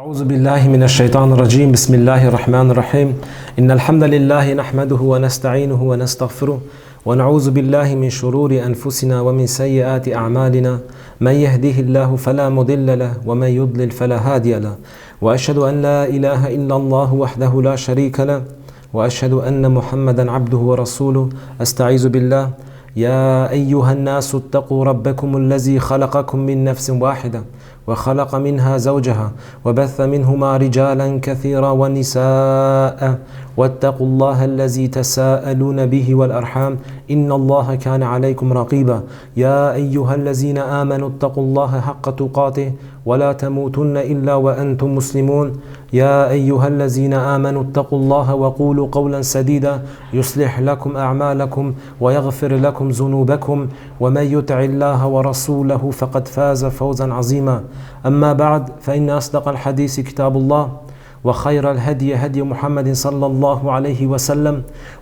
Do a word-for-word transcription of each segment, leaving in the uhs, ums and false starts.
أعوذ بالله من الشيطان الرجيم. بسم الله الرحمن الرحيم. إن الحمد لله نحمده ونستعينه ونستغفره، ونعوذ بالله من شرور أنفسنا ومن سيئات أعمالنا. من يهده الله فلا مضل له، ومن يضلل فلا هادي له. وأشهد أن لا إله إلا الله وحده لا شريك له، وأشهد أن محمدا عبده ورسوله. أستعيذ بالله. يا أيها الناس اتقوا ربكم الذي خلقكم من نفس واحدة وخلق منها زوجها وبث منهما رجالا كثيرا ونساء واتقوا الله الذي تساءلون به والأرحام إن الله كان عليكم رقيبا. يا أيها الذين آمنوا اتقوا الله حق تقاته ولا تموتن إلا وأنتم مسلمون. يا أيها الذين آمنوا اتقوا الله وقولوا قولا سديدا يصلح لكم أعمالكم ويغفر لكم ذنوبكم ومن يطع الله ورسوله فقد فاز فوزا عظيما. أما بعد، فإن أصدق الحديث كتاب الله، وخير الهدي هدي محمد صلى الله عليه وسلم،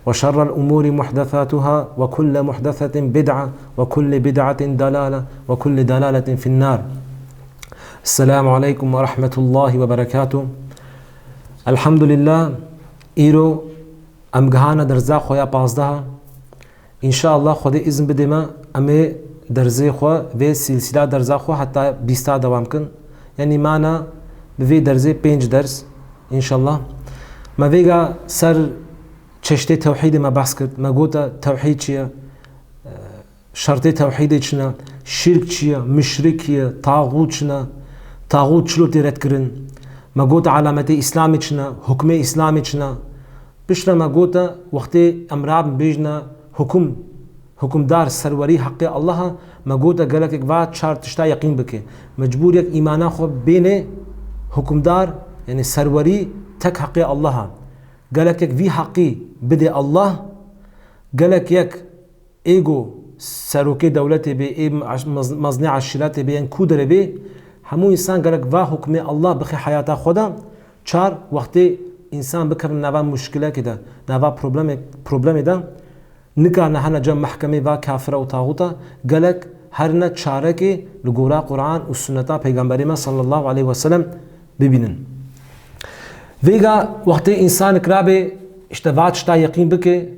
وشر الأمور محدثاتها، وكل محدثة بدعة، وكل بدعة ضلالة، وكل ضلالة في النار. السلام عليكم ورحمة الله وبركاته. الحمد لله. Îro em gihane derza xwe ya pazdeh. Înşallah Xwedê îzin bide me, em ê derzê xwe, vê silsila derza xwe heta bîsta dewam kin. Yanî mana bi vê derzê pênc ders, înşallah. Me vêga ser çeştê tewhîdê me behs kir. Me gota tewhîd çi ye? Şertê tewhîdê çi ne? Şirk çi ye? Muşrik çi ye? Taxût çi ne? Taxût çilo tê redkirin? Me gota alametê Îslamê çi ne? Hukmê Îslamê çi ne? Piştre me gota wextê em rabin bêjine hukum, hukimdar, serwerî heqê Allah e, me gota gelekek va çar tişta yeqîn bike. Mecbûr yek îmana xwe bêne hukimdar, yanî serwerî tek heqê Allah e. Gelekek vî heqî bide Allah, gelek yek ê go serokê dewletê bê, ê mez-, meznê eşîretê bê, yên ku derê bê, hemû însan gerek va hukmê Allah bixe heyata xwe de. Çar, wextê însan bikevin nava muşkilekê de, nava problemê, problemê de, nikarine hene cem mehkemê va kafira û taxûta, gelek herine çarekê li gora Quran û sunneta Peygamberê me sallallahu aleyhi ve sellem bibînin. Vêga wextê însanik rabê, işte va tişta yeqîn bike,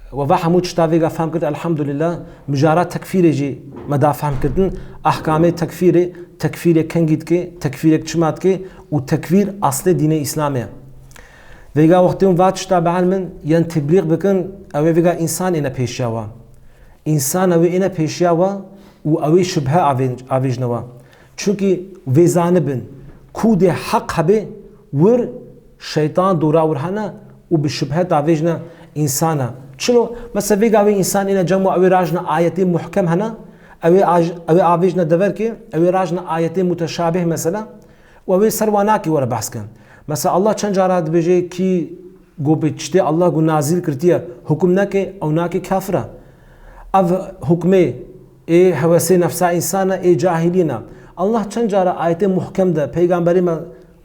we va hemû tişta vêga fehm kir, elhamdulillah, mijara tekfîrê jî me da fehm kirdin. Ahkamê tekfîrê, tekfîrê kengî dike, tekfîrek çima dike û tekfîr aslê dînê Îslamê ye. Vêga wextê hûn va tişta bielmin, yên teblîx bikin, ew ê vêga însan êne pêşiya we. Însan ew ê êne pêşiya we û ew ê şibhe avê-, avêjne we. Çunkî vê zanibin, ku dê heq hebe, wir şeytan dora wir hene û bi şibhe davêjne însana. Çilo? Mesela vêga wê însan êne cem we, ew ê rajne ayetê muhkem hene, ew ê aj-, ew ê avêjne deverkê, ew ê rajne ayetê muteşabih mesela, û ew ê ser wan nakê were behs kin. Mesela Allah çend cara dibêje kî go bi tiştê Allah go nazîl kirtiye, hukum neke, ew nake kafir e. Ev hukmê ê hewesê nefsa însan e, ê cahilîn e. Allah çend cara ayetê muhkem de, peygamberê me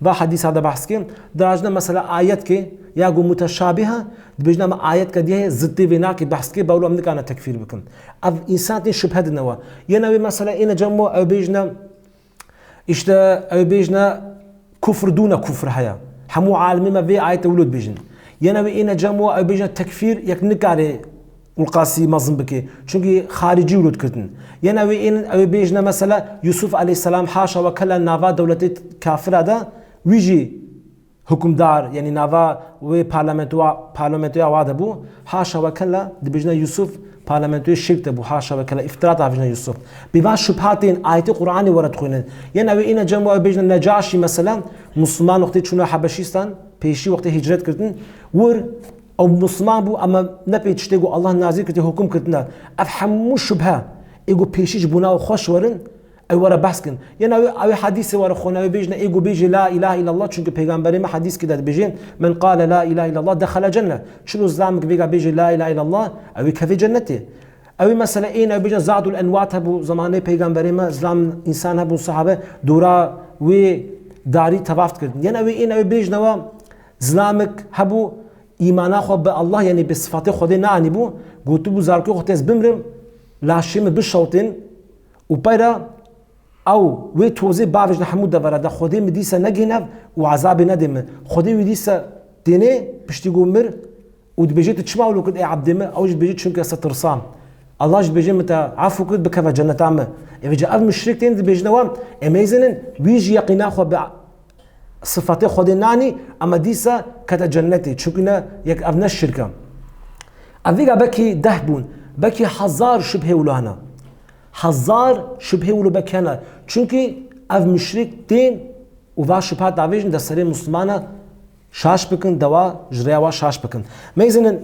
va hedîsa de behs ke, dirajne mesela ayet ke, ya go muteşabih e, dibêjne me ayet ke diye zittê vê nake behs ke, bawlo em nikane tekfîr bikin. Ev însan tê şibhe dine we. Yena wê mesela êne cem we, ew bêjne, işte ew bêjne kufr dûne kufr heye. Hemû alimê me vê ayete wilo dibêjin. Yena wê êne cem we ew bêjne tekfîr yek nikare Ulqasî mezin bike. Çunkî xaricî wilo dikirtin. Yena wê ên ew bêjne mesela Yusuf aleyhisselam haşa ve kella nava dewletê kafira de wî jî hukimdar, yanî nava wê parlamentoya, parlamentoya wa de bû, haşa ve kella dibêjne Yusuf parlamentoyê şirk de bû, haşa ve kella îftira davêjne Yusuf. Bi van şubhatên ayetê Qur'anê were dixwînin. Yên ew ê îne cem we ew bêjne Necaşî mesela, Musliman wextê çûne Hebeşîstan, pêşî wextê hicret kirtin, wir ew Musliman bû, ema ne pê tiştê ku Allah nazîl kirtî hukum kirtine. Ev hemû şubhe, ê ku pêşî ji bona we xweş werin, ew were behs kin. Yena ew, ew hadîsê were xwene, ew bêjne, ê ku bêjê la ilahe illallah, çunke Peygamberê me hadîs kide dibêjê, "Men qale la ilahe illallah dexele cenne." Çilo zilamik vêga bêjê la ilahe illallah, ew ê kevê cennetê. Ew ê mesela ên, ew bêjne Zadul Enwat hebû, zamanê Peygamberê me zilam însan hebûn, sahabe, dora wê darî tevaf dikirin. Yena ew ê ên, ew bêjne we zilamik hebû, îmana xwe bi Allah, yanî bi sifatê Xwedê neanîbû, gotibû, zarokê xwe tê ez bimrim, laşê min bişewtên û peyra Ew wê tozê bavêjne hemû devera de, Xwedê min dîsa negihîne û ezabê nedê min. Xwedê wî dîsa têne piştî ku mir û dibêje, tu çima wilo kir ey ebdê min? Ew jî dibêje, çunke ez te tirsam. Allah jî dibêje, min te efû kir, bikeve ceneta min. Ê vêca ev muşrik tên dibêjine wan, em ê zînin, wî jî yeqîna xwe bi sifatê Xwedê nanî, ema dîsa kete cennetê. Çunke ne yek ev ne şirk e. Ev vêga bekî deh bûn, bekî hezar şubhê wilo hene. Hezar şubhê wilo bekî hene. Çunke ev muşrik tên û va şubha davêjin de serê Muslimana şaş bikin, dewa ji rêya wa şaş bikin. Meyzinin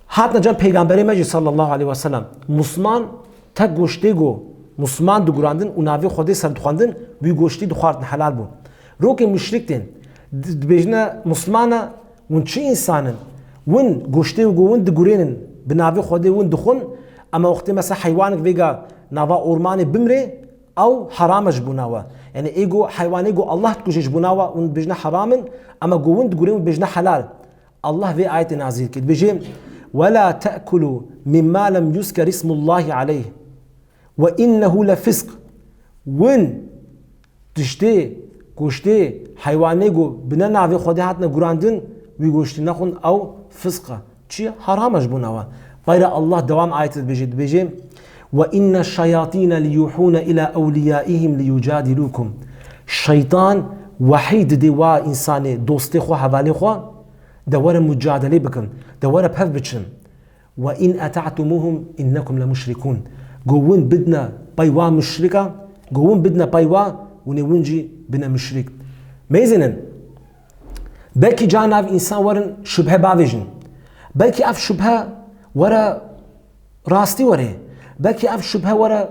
hatine cem peygamberê me jî sallallahu aleyhi ve sellem. Musliman tek goştê ku Musliman digurandin û navê Xwedê ser dixwendin, wî goştî dixwardin, helal bû. Rokê muşrik tên, di-, dibêjine Muslimana, win çi însan in? Win goştê ku win digurênin, bi navê Xwedê win dixwin, ema wextê mesela heywanek vêga nava ormanê bimrê, ew heram e ji bona we. Yani ê ku heywanê ku Allah dikuje ji bona we, hûn dibêjine heram in, ema ku hûn digurên, hûn dibêjine helal. Allah vê ayetê nazîl kir. Dibêje, "Wela te'kulu mimma lem yuzker ismullahi aleyh. Ve innehu le fisq." Win tiştê, goştê heywanê ku bi ne navê Xwedê hatine gurandin, wî goştî nexwin, ew fisq e. Çi? Haram e ji bona we. Peyra Allah dewam ayetê dibêje, dibêje, "Ve inne şeyatîne liyuhûne ila ewliyaihim liyucadilûkum." Şeytan wehî didê wa însanê, dostê xwe, hevalê xwe, de were mucadelê bikin, de were pev biçin. "Ve in eta'tumuhum innekum le muşrikûn." Go win bidne pey wa muşrika, go win bidne pey wa, winê win jî bine muşrik. Meyzinin, belkî ca nav însan werin şubhe bavêjin. Belkî ev şubhe were rastî were. Belkî ev şubhe were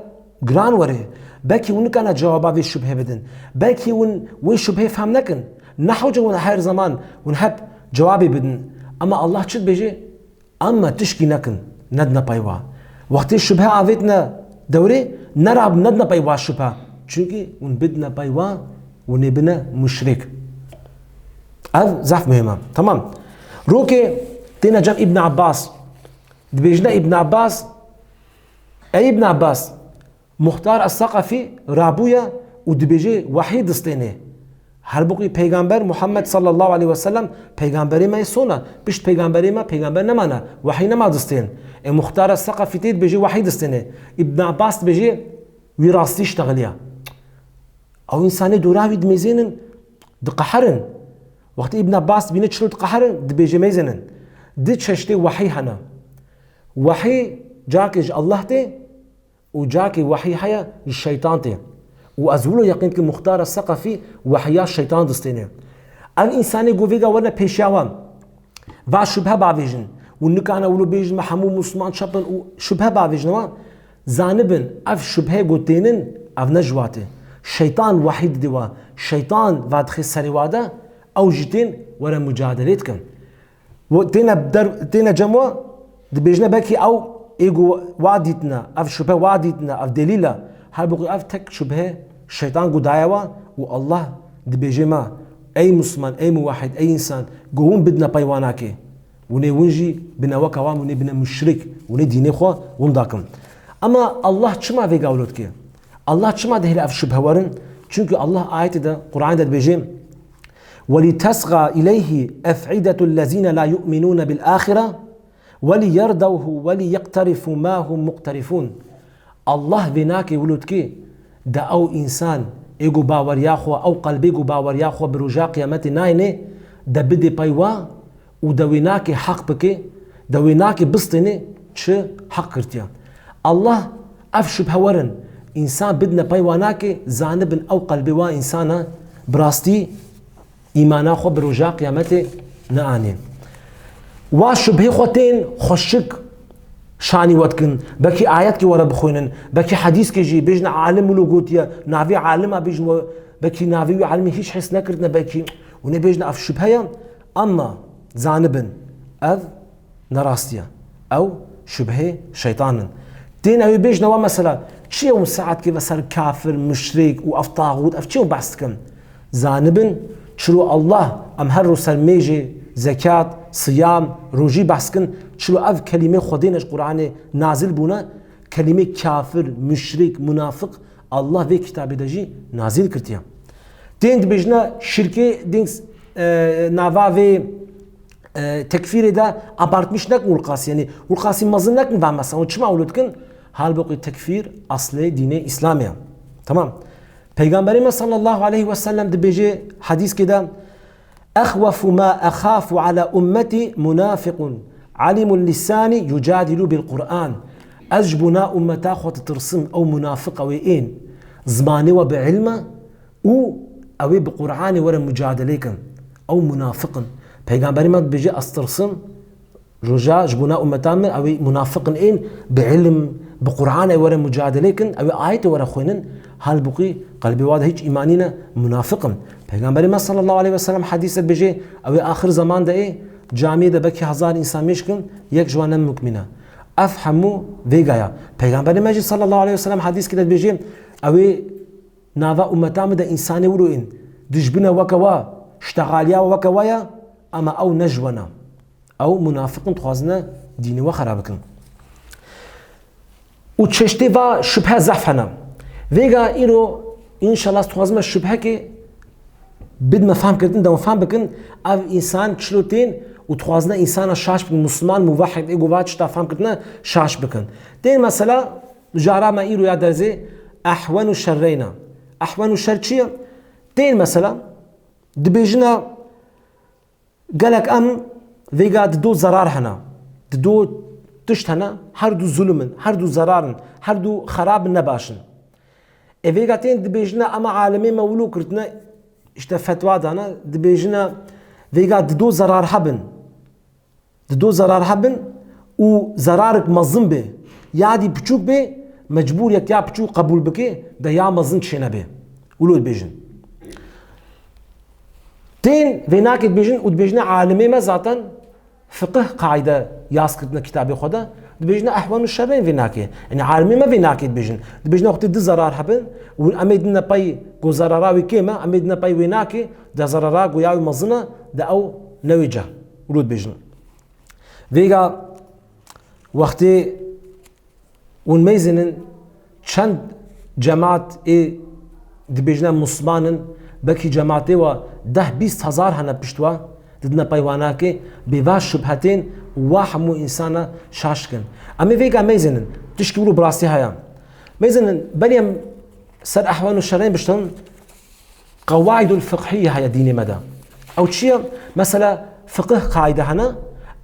giran were. Belkî hûn nikane cewaba vê şubhe bidin. Belkî hûn wê şubhê fehm nekin. Ne hewce hûn her zaman hûn hep cewabê bidin. Ema Allah çi dibêje? Ema tişkî nekin, nedine pey wa. Wextê şubhe avêtine dewrê, nerab nedine pey wa şubhe. Çunkî hûn bidine pey wa, hûn ê bine muşrik. Ev zehf muhim e. Tamam. Rokê têne cem Îbn Abbas. Dibêjine Îbn Abbas, ey Îbn Abbas, Muxtar Es-Seqafî rabûye û dibêje wehî distêne. Halbûkî Peygamber Muhammed sallallahu aleyhi ve sellem peygamberê me yê sona, pişt peygamberê me peygamber nemane, wehî nema distên. Ê Muxtar Es-Seqafî tê dibêje wehî distêne. Îbn Abbas dibêje wî rastî ştexiliya. Ew însanê dora wî dimêzênin, diqeherin. Wextê Îbn Abbas dibîne çilo diqeherin, dibêje meyzênin. Di çeştê wehî hene. Wehî cakê ji Allah tê, û cakê wehî heye ji şeytan tê. Û ez wilo yeqîn dikim Muxtar Es-Seqafî wehiya şeytan distêne. Ev însanê ku vêga werine pêşiya wan, va şubhe bavêjin û nikane wilo bêjin me hemû Musliman çep in û şubhe bavêjine wan, zanibin ev şubhe ku tênin ev ne ji wa tê. Şeytan wehî didê wa, şeytan va dixê serê wa de, ew jî tên were mucadelê dikin. Wo-, têne der-, têne cem wa, dibêjine belkî ew ê ku wa dîtine, ev şubhe wa dîtine, ev delîl e. Halbûkî ev tek şubhe şeytan ku daye wa û Allah dibêje me, ey Musliman, ey muwehhid, ey însan, ku hûn bidine pey wa nakê. Hûn ê hûn jî bine weke wan, hûn ê bine muşrik, hûn ê dînê xwe winda kin. Ema Allah çima vêga wilo dike? Allah çima dihêle ev şubhe werin? Çunkî Allah ayetê de, Qur'anê de dibêje, "Welitasga ileyhi ef'idetullezine la yu'minune bil ahire, weliyerdewhu, weliyeqterifu ma hum muqterifun." Allah vê nakê wilo dikê, de ew însan ê ku baweriya xwe, ew qelbê ku baweriya xwe bi roja qiyametê nayêne, de bidê pey wa û de wê nakê heq bikê, de wê nakê bistênê çi heq girtiya. Allah ev şubhe werin, însan bidine pey wa nakê, zanibin ew qelbê wa însana bi rastî îmana xwe bi roja qiyametê neanê. Wa şubhê xwe tên xweşik şanî we dikin. Belkî ayetkê were bixwînin, belkî hedîskê jî bêjin alim wilo gotiye, navê alima bêjin we, belkî navê wî alimê hîç his nekirtine, belkî hûn ê bêjin ev şubhe ye, ema zanibin ev ne rastî ye. Ew şubhê şeytan in. Tên ew ê bêjine we mesela, çi ye hûn saetkê ve ser kafir, muşrik û ev taxût, ev çi ye hûn behs dikin? Zanibin, çilo Allah, em her roj ser mêjê, zekat, siyam, rojî behs kin, çilo ev kelîmê Xwedê ne ji Qur'anê nazil bûne, kelîmê kafir, muşrik, munafiq, Allah vê kitabê de jî nazîl kirtiye. Tên dibêjine şirkê dings, e, nava vê, e, tekfîrê de abartmiş nekin Ulqasî. Yanî Ulqasî mezin nekin va mesela. Çima wilo dikin? Halbuki tekfîr aslê dînê Îslamê ye. Tamam. Peygamberê me sallallahu aleyhi ve sellem dibêje hedîskê de, "Exwefu ma exafu ala ummeti munafiqun alimul lisani yucadilu bil Qur'an." Ez ji bona ummeta xwe ditirsim, ew munafiq ew ê ên. Zimanê we bi ilm e û ew ê bi Qur'anê were mucadelê kin. Ew munafiq in. Peygamberê me dibêje, "Ez tirsim, roja ji bona ummeta min, ew ê munafiq in ên, bi ilm, bi Qur'anê were mucadelê kin, ew ê ayetê were xwênin." Halbuki qelbê wa de hiç îmanî ne, munafiq in. Peygamberê me sallallahu aleyhi ve sellem hedîs de dibêje, ew ê axir zeman de ê, camiyê de belkî hezar însan mêj kin, yek ji wan ne mukmîn e. Ev hemû vêga ya. Peygamberê me jî sallallahu aleyhi ve sellem hedîskê de dibêje, ew ê nava ummeta min de însanê wilo ên, dijbine weke wa, ştexaliya weke wa ya, ama ew ne ji we ne. Ew munafiq in, dixwazine dînê we xera bikin. Û çeştê va şubhe zehf hene. Vêga îro, înşallah, dixwazime şubhekê bidime fehmkirin, de fam bikin, ev însan çilo tên û dixwazine însana şaş bikin, Musliman, muvehhid, ê ku va tişta fam kirine, şaş bikin. Tên mesela, jara me îro ya derzê, ehwen û şerreyna. Ehwen û şer çi ye? Tên mesela, dibêjine, gelek em vêga di do zerar hene. Di do tişt hene, her du zulm in, her du zerar in, her du xerab in, ne baş in. Ê vêga tên dibêjine, ema alimê me wilo kirtine, işte fetwa dane, dibêjine, vêga di do zerar hebin. Di do zerar hebin û zerarik mezin bê, ya dî piçûk bê, mecbûr yek ya piçûk qebûl bike, de ya mezin çênebê. Wilo dibêjin. Tên vênakê dibêjin û dibêjine alimê me zaten fiqih qaîde yaz kirtine kitabê xwe de. Dibêjine ehwen û şerreyn vênakê. Yanî alimê me vênakê dibêjin. Dibêjine wextê du zerar hebin û em ê dine pey ku zerara wê kêm e, em ê dine pey wênakê, de zerara ku ya wê mezin e, de ew ne wê ceh. Wilo dibêjin. Vêga wextê hûn meyzînin çend cemaat ê dibêjine Musliman in, belkî cemaatê wa deh bîst hezar hene pişt wa, didine pey wanakê, bê va şubhetên wa hemû însana şaş kin. Em ê vêga meyzînin, tişkî wilo bi rastî heye. Meyzînin, berî em ser ehwen û şerên biştin, Qewaidul fiqhiyye heye dînê me de. Ew çi ye? Mesela fiqih qaîde hene,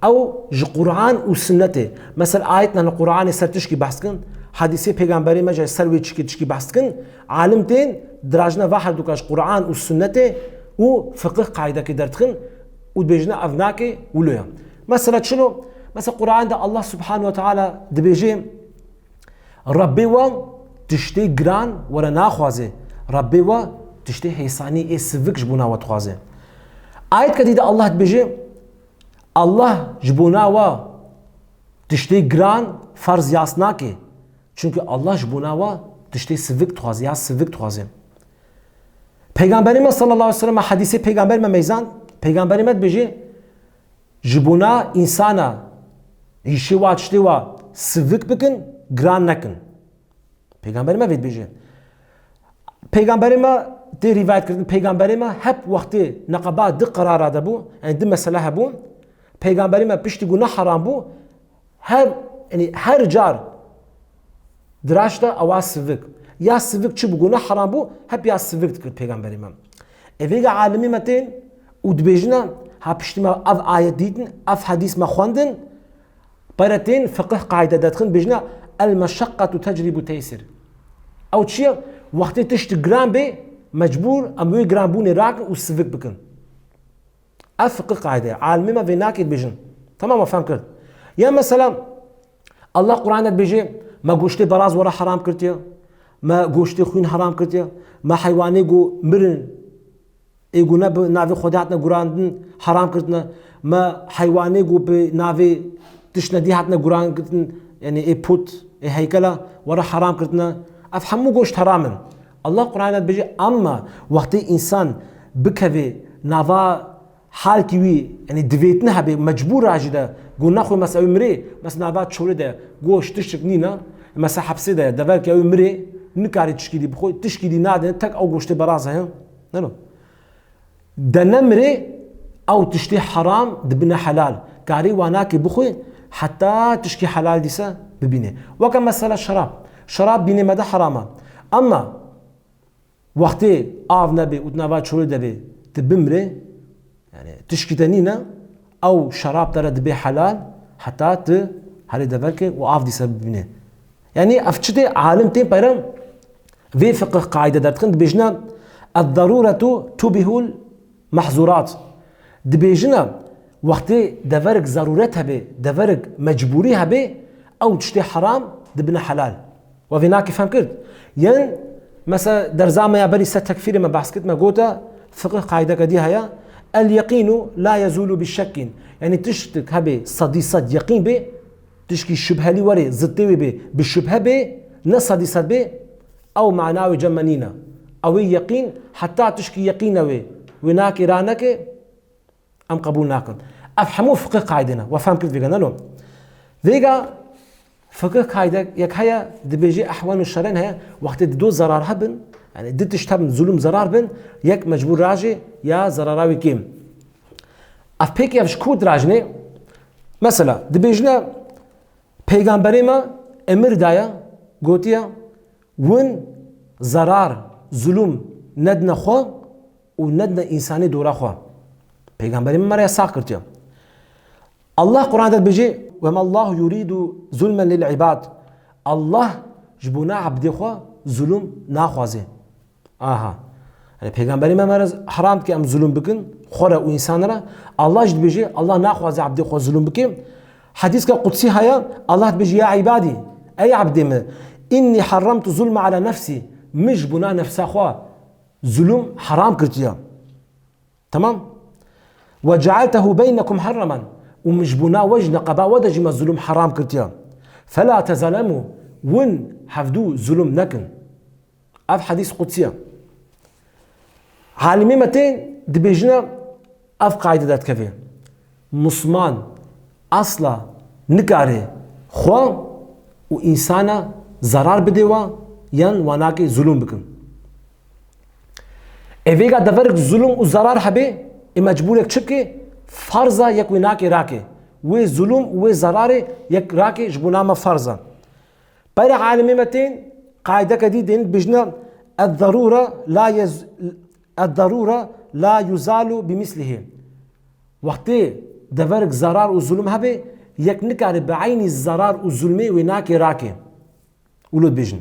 ew ji Quran û Sunnetê. Mesela ayet hene Quranê ser tişkî behs dikin, hadîsê Pêgamberê me jî ser wê çikê tişkî behs dikin. Alim tên dirajine va herduka ji Quran û Sunnetê û fiqih qaîdekê derdixin û dibêjine ev nake wilo ye. Mesela çilo? Mesela Quran de Allah Subhanahu ve Teala dibêje, Rebbê we tiştê giran were naxwaze. Rebbê we tiştê hêsanî ê sivik ji bona we dixwaze. Ayet kedî de Allah dibêje, Allah ji bona we tiştê giran ferz yas nake. Çunke Allah ji bona we tiştê sivik dixwaze, ya sivik dixwaze. Peygamberê me sallallahu aleyhi ve sellem, hedîsê Peygamberê me meyzan, Peygamberê me dibêje, Ji bona însana îşê wa tiştê wa sivik bikin, giran nekin. Pêgamberê me vê dibêje. Pêgamberê me tê rîvayet kirin, pêgamberê me hep wextê neqeba di qerara de bû, yanî di mesele hebû, pêgamberê me piştî ku ne heram bû, her, yanî her car Diraşta ewa sivik. Ya sivik çi bû, guna heram bû, hep ya sivik dikir pêgamberê me. Evêga alimî me tên û dibêjine, ha piştî me ev ayet dîtin, ev hedîs me xwendin, pere tên fiqih qaîde derxin, dibêjine, "El meşeqqetu teclîbu teysir." Ew çi ye? Wextê tişt giran bê, mecbûr em wê giranbûnê rakin û sivik bikin. Ev fiqih qaîde ye. Alimê me vê nakê dibêjin. Tamam, me fehm kir. Ya mesela, Allah Qur'an de dibêje, me goştê beraz were heram kirtiye, me goştê xwîn heram kirtiye, me heywanê ku mirin, ê ku ne bi navê Xwedê hatine gurandin, heram kirtine, me heywanê ku bi navê tiştine dî hatine guran kirtin, yanî ê put, ê heykela, were heram kirtine. Ev hemû goşt heram in. Allah Qur'an de dibêje, emma wextê însan bikeve nava halkî wî, yanî divêtine hebe, mecbûr a jî de, ku nexwe mesela ew mirê, mesela nava çolê de, goşt tiştik nîne, mesela hepsê de, deverke ew mirê, Nikarî tişkî dî bixwe, tişkî dî nadin, tek ew goştê beraz heye. Ne no. De nemrê ew tiştê heram dibine helal. Karî wa nakê bixwe, heta tişkî helal dîse bibîne. Weke mesela şerab. Şerab dînê me de heram e. Ama wextê av nebe û di nava çolê de be, tu bimre, yani tişkî te nîne, ew şerab te re dibe helal, heta tu herê dever ke û av dîse bibîne. Yani ev çi tê, alim tên peyre vê fiqh qaîde derdixin, dibêjine, "Ed-darûretu tubihul mahzûrat." Dibêjine, wextê deverik zarûret hebe, deverik mecbûrî hebe, ew tiştê heram dibine helal. We vê nakê fehm kir? Yên, mesela, derza me ya berî ser tekfîrê me behs kir, me gote, fiqh qaîdeke dî heye, "El-yeqînu la yezûlu bi şekkin." Yani tiştik hebe sedî sed yeqîn be, tişkî şubhelî were, zittê wê be, bi şubhe be, ne sedî sed be, ew mana wê cem me nîne. Ew ê yeqîn, heta tişkî yeqîne wê, wê nakê raneke, em qebûl nakin. Ev hemû fiqh qaîdê ne. We fehm kir vêga, ne lo? Vêga fiqh qaîde yek heye, dibêjê ehwen û şeren heye, wextê di do zerar hebin, yani di tişt hebin, zulum zerar bin, yek mecbûr rajê ya zerara wê kêm. Ev pêk ev ji ku dirajinê? Mesela, dibêjine, Peygamberê me emir daye, gotiye, "Win zerar, zulum nedine xwe û nedine însanê dora xwe." Peygamberê me me re yasax kirtiye. Allah Quran de dibêje, "Wema Allahu yuridu zulmen lil ibad." Allah ji bona ebdê xwe zulum naxwaze. Aha. Yani Peygamberê me me re heram dike em zulum bikin, xwe re û însan re. Allah jî dibêje, Allah naxwaze ebdê xwe zulum bike. Hedîska qudsî heye, Allah dibêje, "Ya ibadî, ey ebdê min, inni harramtu zulme ala nefsî." Min ji bona nefsa xwe zulum heram kirtiye. Tamam? "Ve cealtehu beynekum muharraman." Û min ji bona we jî, neqeba we de jî me zulum heram kirtiye. "Fela tezalemu." Win hevdû zulum nekin. Ev hedîs qudsî ye. Alimê me tên dibêjine ev qaîde derdikeve. Musliman asla nikare xwe û însana zerar bide wa yan wa nake zulum bikin. Ê vêga deverik zulum û zerar hebe, ê mecbûrek çi bike? Farza yek wê nake rake. Wê zulum û wê zerarê yek rake ji bona me farza. Peyre alimê me tên, qaîdeke dî tên, dibêjine, "Ed-darûre la yez-, ed-darûre la yuzalu bi mislihî." Wextê deverik zerar û zulm hebe, yek nikare bi eynî zerar û zulmê wê nake rake. Wilo dibêjin.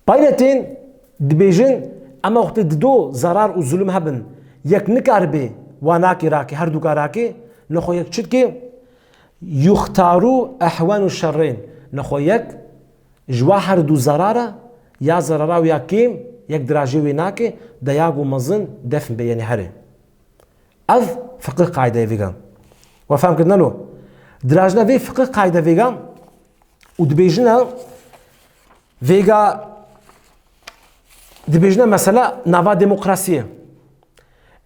Peyre tên dibêjin, ema wextê dido zerar û zulm hebin, yek nikaribe wa nake rake, her du ka rake, nexwe yek çi dike? Yuxtaru ehwenu şerrên. Nexwe yek ji wa her du zerara, ya zerara û ya kêm, yek dirajê wê nake, de ya ku mezin defn be, yani here. Ev fiqh qaîdeyê vêga. We fehm kirine lo? Dirajina vê fiqh qaîde vêga û dibêjine vêga, dibêjine mesela nava demokrasiyê.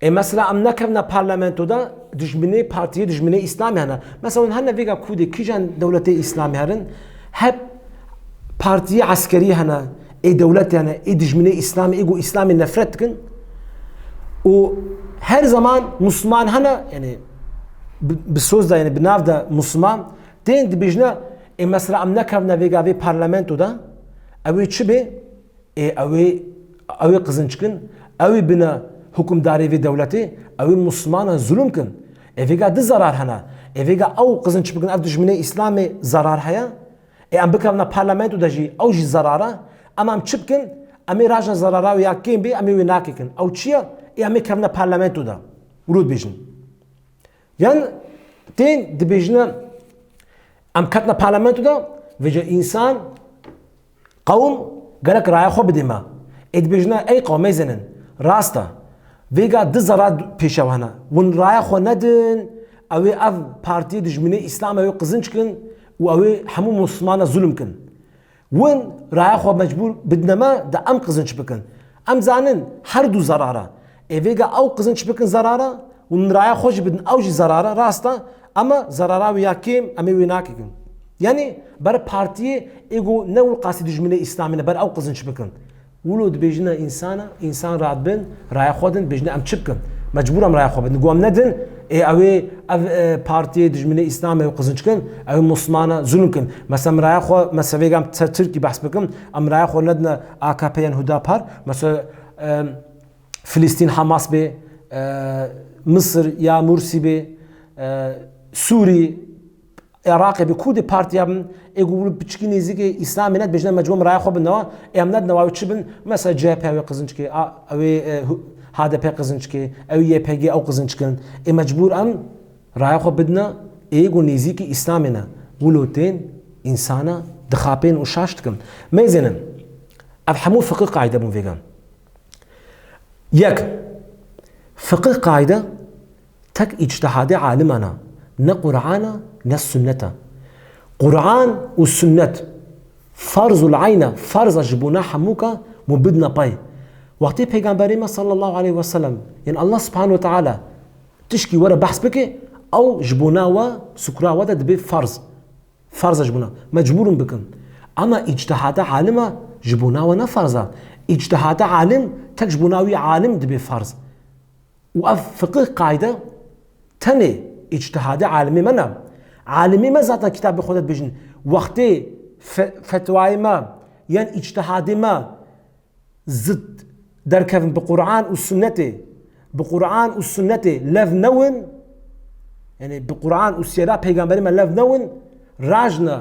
Ê mesela em nekevne parlamento de dijminê partiyê, dijminê Îslamê hene. Mesela hûn hene vêga kûdê kîjan dewletê Îslamê herin, hep partiyê eskerî hene, ê dewletê hene, ê dijminê Îslamê, ê ku Îslamê nefret dikin. Û her zaman Musliman hene, yani bi, bi soz de, yani bi nav de Musliman, tên dibêjine, ê mesela em nekevne vêga vê parlamento de, ew ê çi bê? Ê ew ê, ew ê qizinc kin, ew ê bine hukimdarê vê dewletê, ew ê Muslimana zulum kin. Ê vêga di zerar hene. Ê vêga ew qizinc bikin, ev dijminê Îslamê zerar heye. Ê em bikevne parlamento de jî, ew jî zerar e. Em em çi bikin? Em ê rajin zerara wê ya kêm bê, em ê wê nakekin. Ew çi ye? Ê em ê kevne parlamento de. Wilo dibêjin. Yan tên dibêjine, em ketine parlamento de, vêca însan, qewm gerek raya xwe bidê me. Ê dibêjine, ey qewmê zenin, rast e. Vêga di zerar pêşew hene. Hûn raya xwe nedin, ew ê ev partiyê dijminê Îslam ew ê qizinc kin û ew ê hemû Muslimana zulm kin. Win raya xwe mecbûr bidine me, de em qizinç bikin. Em zanin her du zerara. Ê vêga ew qizinç bikin zerara, win raya xwe jî bidin ew jî zerara, rast e, ama zerara wê ya kêm em ê wê nakikin. Yanî ber partiyê ê ku ne wil qasî dijminê Îslamê ne, ber ew qizinç bikin. Wilo dibêjine însana, însan radibin, raya xwe din, dibêjine em çi bikin? Mecbûr em raya xwe bidin. Ku em nedin, ê ew ê ev, e, partiyê dijminê Îslamê ew qizinç kin, ew ê Muslimana zulm kin. Mesela em raya xwe, mesela vêga em ser Tirkî behs bikim, em raya xwe nedine A K P yan Hudapar. Mesela, e, Filistîn Hamas bê, e, Misir ya Mursî bê, e, Sûrî, Iraqê bê, kurdê partiya bin, ê ku wilo piçikî nêzîkê Îslamê ne, dibêjine mecbûr em raya xwe bidin newa, ê em nedine wa ew çi bin, mesela C H P ew ê qizinç kê, a, ew ê, e, hu-, H D P qizinç kê, ew ê Y P G ew qizinç kin. Ê mecbûr em raya xwe bidine ê ku nêzîkî Îslamê ne. Wilo tên însana dixapên û şaş dikin. Mêzênin, ev hemû fiqih qaîde bûn vêgan. Yek, fiqih qaîde tek îctihadê aliman e, ne Qur'an e, ne sunnet e. Qur'an û sunnet ferzul eyn e, ferz e ji bona hemûka, hûn bidine pey. Wextê Pêgamberê me sallallahu aleyhi ve sellem, yên Allah subhanahu ve teala tişkî were behs bike, ew ji bona we, sukra we de dibe ferz. Ferz e ji bona. Mecbûr in bikin. Ama îctihada alima ji bona we ne ferz e. Îctihada alim tek ji bona wî alim dibe ferz. Û ev fiqih qaîde tenê îctihadê alimê me ne. Alimê me zaten kitabê xwe de dibêjin. Wextê fe-, fetwayê me yan îctihadê me zid derkevin bi Qur'an û sunnetê, bi Qur'an û sunnetê lev newin, yanî bi Qur'an û siyera peygamberê me lev newin, rajne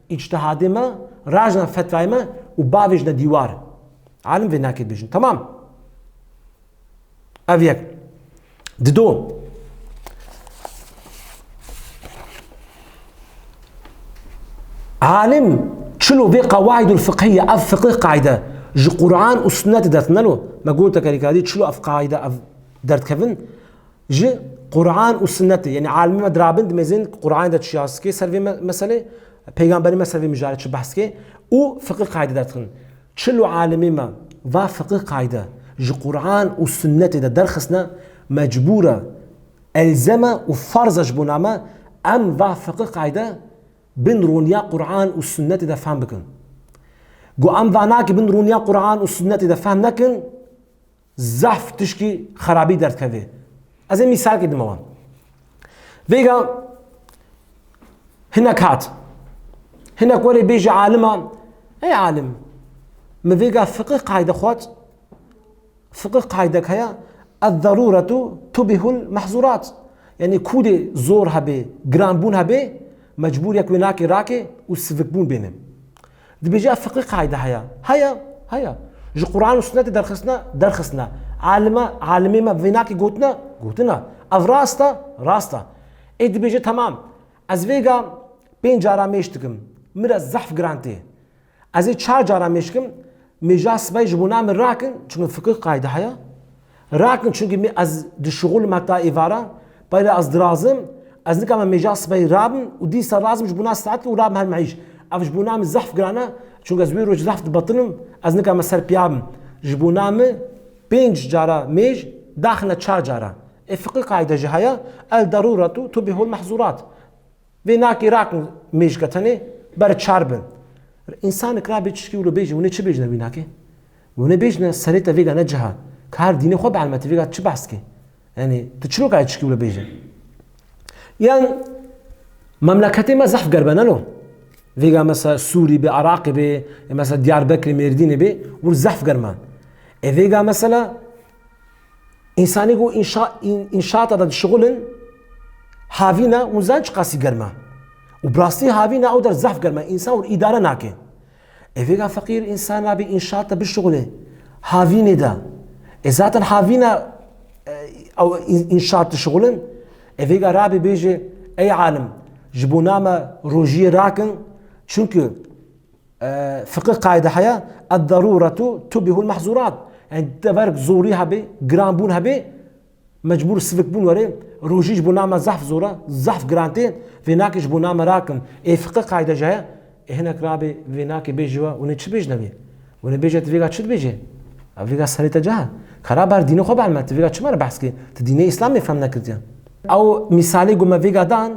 îctihadê me, rajne fetvayê me û bavêjne dîwar. Alim vê nakê dibêjin. Temam. Ev yek. Dido. Alim çilo vê qawaidul fiqhiye, ev fiqih qaîde ji Qur'an û sunnetê dertine lo. Me gote kerîkadî çilo ev qaîde ev dertkevin ji Qur'an û sunnetê. Yanî alimê me dirabin dimêzin Qur'anê de çi yas dike ser vê me-, meselê, peygamberê me ser vê mijarê çi behs dike û fiqih qaîde dertixin. Çilo alimê me va fiqih qaîde ji Qur'an û sunnetê de derxistine, mecbûr e, elzem e û ferz e ji bona me em va fiqih qaîde bin roniya Qur'an û sunnetê de fehm bikin. Ku em va nakê bin roniya Qur'an û sunnetê de fehm nekin, zehf tişkî xerabî derdikeve. Ez ê mîsalkê dime wan. Vêga hinek hat. Hinek were bêje alima, ey alim, min vêga fiqih qaîde xwet, fiqih qaîdek heye, "Ez-zeruretu tubihul mehzurat." Yanî kûdê zor hebe, giranbûn hebe, mecbûr yek wê nakê rake û sivikbûn bêne. Dibêje, ev fiqih qaîde heye. Heye, heye. Ji Qur'an û sunnetê derxistine, derxistine. Alime, alimê me vê nakê gotine, gotine. Ev rast e, rast e. Ê dibêje, temam. Ez vêga pênc cara mêj dikim. Min re zehf giran tê. Ez ê çar cara mêj kim. Mêja sibey ji bona min rakin, çunke fiqih qaîde heye. Rakin, çunke min ez dişixulim heta êvara, peyre ez dirazim, ez nikame mêja sibey rabim û dîsa razim ji bona saet û rabim her mehîş. Ev ji bona min zehf giran e, çunke ez wê roj zehf dibetinim, ez nikame ser piya bim. Ji bona min pênc cara mêj daxine çar cara. Ê fiqih qaîde jî heye, "El-deruretu tubihul mehzurat." Vê nakê rakin mêjke tenê ber çar bin. Însanek rabe çişkî wilo bêje, hûn ê çi bêjine wî nakê? Hûn ê bêjine serê te vêga ne ciha. Ka her dînê xwe bielme, tu vêga çi behs dikî? Yanî tu çiroka çişkî wilo bêje? Yan memleketê me zehf germ e, ne lo? Vêga mesela Sûrî be, Iraqê be, mesela Diyarbekirê, Mêrdînê be, wir zehf germ e. E vêga mesela Însanê ku înşa-, în-, înşaata de dişixulin, havîna hûn zan çiqasî germ e. Û bi rastî havîna ew der zehf germ e. Însan wir îdare nake. Ê vêga feqîr însan nabê înşaat de bişixule. Havînê de. Ê zaten havîna, e, ew în-, înşaat dişixulin. Ê vêga rabê bêje, ey alim, ji bona me rojiyê rakin. Çunku E, fiqih qaîde heye, "Ed-deruretu tubihul mehzurat." Yanî deverek zorî hebe, giranbûn hebe, mecbûr sivikbûn were, rojî ji bona me zehf zor e, zehf giran tê, vê nakê ji bona me rakin. Ê fiqih qaîde jî heye, ê hinek rabe vê nakê bêje we, hûn ê çi bêjine wî? Hûn ê bêje tu vêga çi dibêje? Ev vêga serê te cih e. Ka rabe her dînê xwe bielme, tu vêga çima re behs kê? Tu dînê Îslamê fehm nekirtiye. Ew mîsalê ku me vêga dan,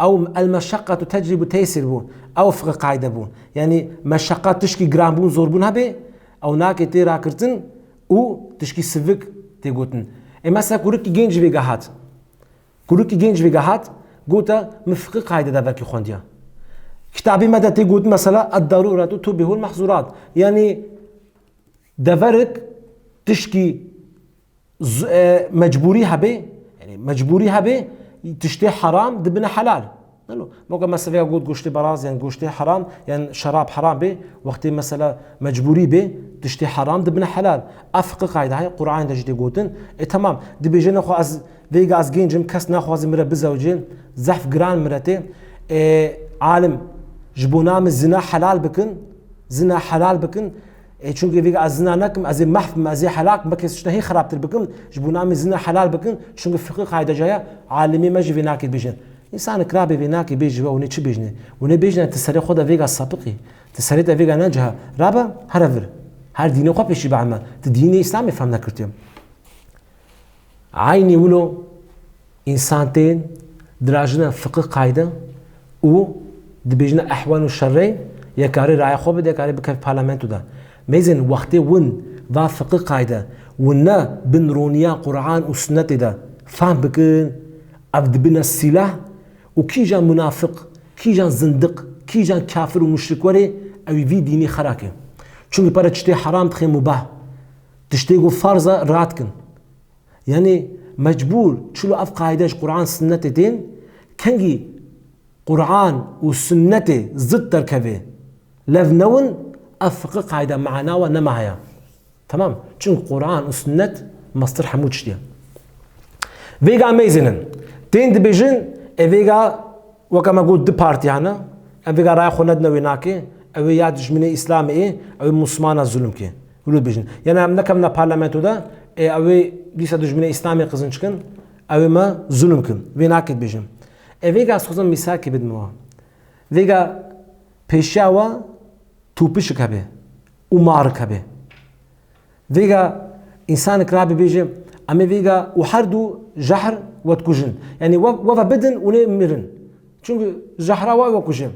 Ew el-meşeqqetu teclibu teysîr bû. Ew fiqi qayde bû. Yanî meşeqqet tişkî giranbûn, zorbûn hebe, ew nake tê rakirtin û tişkî sivik tê gotin. Ê mesela kurikî genc vêga hat. Kurikî genc vêga hat, gote, min fiqi qayde de vekî xwendiya. Kitabê me de tê gotin mesela, "Ed-daruretu tubihul mahzurat." Yanî deverik tişkî z-, e, mecbûrî hebe, yanî mecbûrî hebe, tiştê heram dibine helal. Nalo, moka mesela vêga got goştê baraz, yan goştê heram, yan şerab heram be, wextê mesela mecbûrî be, tiştê heram dibine helal. Ev fiqi qayde heye, Qur'an de jî tê gotin. E, temam, dibêje nexwe ez, vêga ez genc im, kes naxwaze min re bizewicê, zehf giran min re tê. E, alim, ji bona min zina helal bikin, zina helal bikin. E, çunke vêga ez zina nekim, ez ê mehf bim, ez ê helak bim, belkî ez tişta hê xerabtir bikim, ji bona min zina helal bikin, çunke fiqi qayde jî heye, alimê me jî vê nake dibêjin. Însanek rabe vê nake bêje we, hûn ê çi bêjinê? Hûn ê bêjine, ti serê xwe de vêga sapik î, ti serê te vêga ne ciha. Rabe, here vir. Her dînê xwe pêşî be eme. Ti dînê Îslamê fehm nekirtiye. Eynî wilo însan tên dirajine fiqi qayde û dibêjine ehwen û şerrê, yekarê raya xwe bide, yekarê bikeve parlamento de. Mêzin wextê win va fiqi qayde, win ne bin roniya Qur'an û sunnetê de fehm bikin, ev dibine sîlah û kîjan munafiq, kîjan zindiq, kîjan kafir û muşrik were, ew ê vî dînî xerake. Çunke pere tiştê heram dixê mubah, tiştê ku farz e radikin. Yanî mecbûr çilo ev qaîde ji Qur'an sunnetê tên, kengî Qur'an û sunnetê zid derkeve, lev newin, ev fiqi qaîde mana we nema heye. Temam. Çunku Qur'an û sunnet mestir hemû tiştî ye. Vêga meyzînin. Tên dibêjin, e, vêga weke me got du partî hene, em vêga raya xwe nedine wê nake, ew ê ya dijminê Îslamê ê, ew ê Muslimana zulm ke. Wilo dibêjin. Yanî em nekevna parlamento de, ê, ew ê dîsa dijminê Îslamê qizinc kin, ew ê me zulm kin. Vê nake dibêjin. Ê, vêga ez xwezim mîsalkê bidim we. Vêga pêşiya we tûpişik hebe û marik hebe. Vêga însanek rabe bêje, em ê vêga û her du jehr we dikujin. Yanî we, we ve bidin û nê mirin. Çunku jehra we we kuje.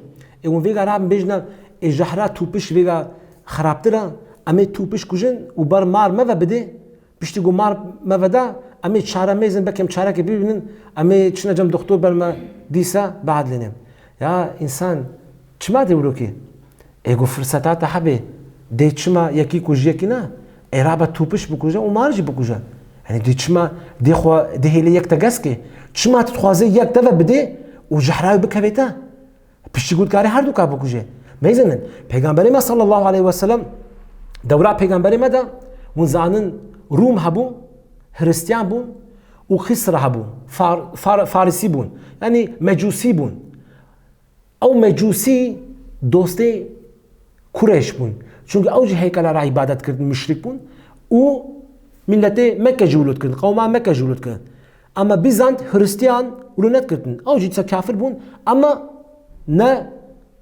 Ê hûn vêga rabin bêjine, ê jehra tûpiş vêga xerabtir e, em ê tûpiş kujin û ber mar me ve bidê, piştî ku mar me ve da, em ê çare mêzin, belkî em çarekê bibînin, em ê çine cem doktor ber me dîsa biedlêne. Ya însan, çima dê wilo kê? Ê ku firseta te hebe, dê çima yekî kujî yekî ne? Ê rabe tûpiş bikuje û mar jî bikuje. Yanî dê çima dê xwe, dê hêlê yek te gez ke? Çima tu dixwazê yek te ve bidê û jehra wê bikeve te? Piştî ku dikarê her du ka bikuje. Meyzinin, Peygamberê me sallallahu aleyhi ve sellem, dewra Peygamberê me de, hûn zanin Rûm hebû, Hristiyan bûn û Kisra hebû, Far-, Far-, Farisî bûn. Yanî Mecûsî bûn. Ew Mecûsî dostê Kureyş bûn. Çunku ew jî heykela re îbadet kirdin, muşrik bûn û miletê Mekke jî wilo dikirin, qewma Mekke jî wilo dikirin. Ama Bizant, Hristiyan wilo nedikirtin. Ew jî dîsa kafir bûn, ama ne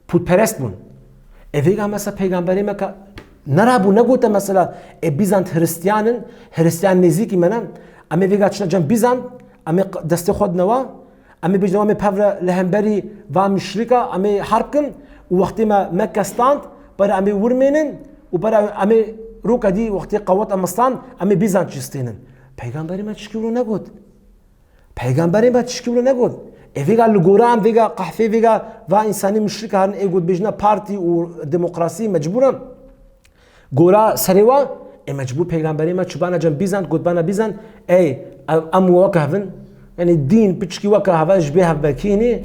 pûtperest bûn. Ê vêga mesela peygamberê me ka nerabû, negote mesela, ê Bizant Hristiyan in, Hristiyan nêzîkî me ne. Em ê vêga çine cem Bizant, em ê q-, destê xwe dine wa, em ê bêjin wa, em ê pevre li hemberî va muşrika, em ê harb kin û wextê me Mekke stand, pere em ê wir mênin û pere em ê roka dî wextê qewet em stand, em ê Bizant jî stênin. Peygamberê me tişkî wilo negot. Peygamberê me tişkî wilo negot. Ê vêga li gora em vêga qehfê vêga va însanî muşrika herin ê got bêjine partî û demokrasî mecbûr in. Gora serê wa, ê mecbûr peygamberê me çûbana cem Bizant, gotbana Bizant, ey, em, em weke hev in, yanî dîn piçkî weke hev e, ji bê hevbekî hînî,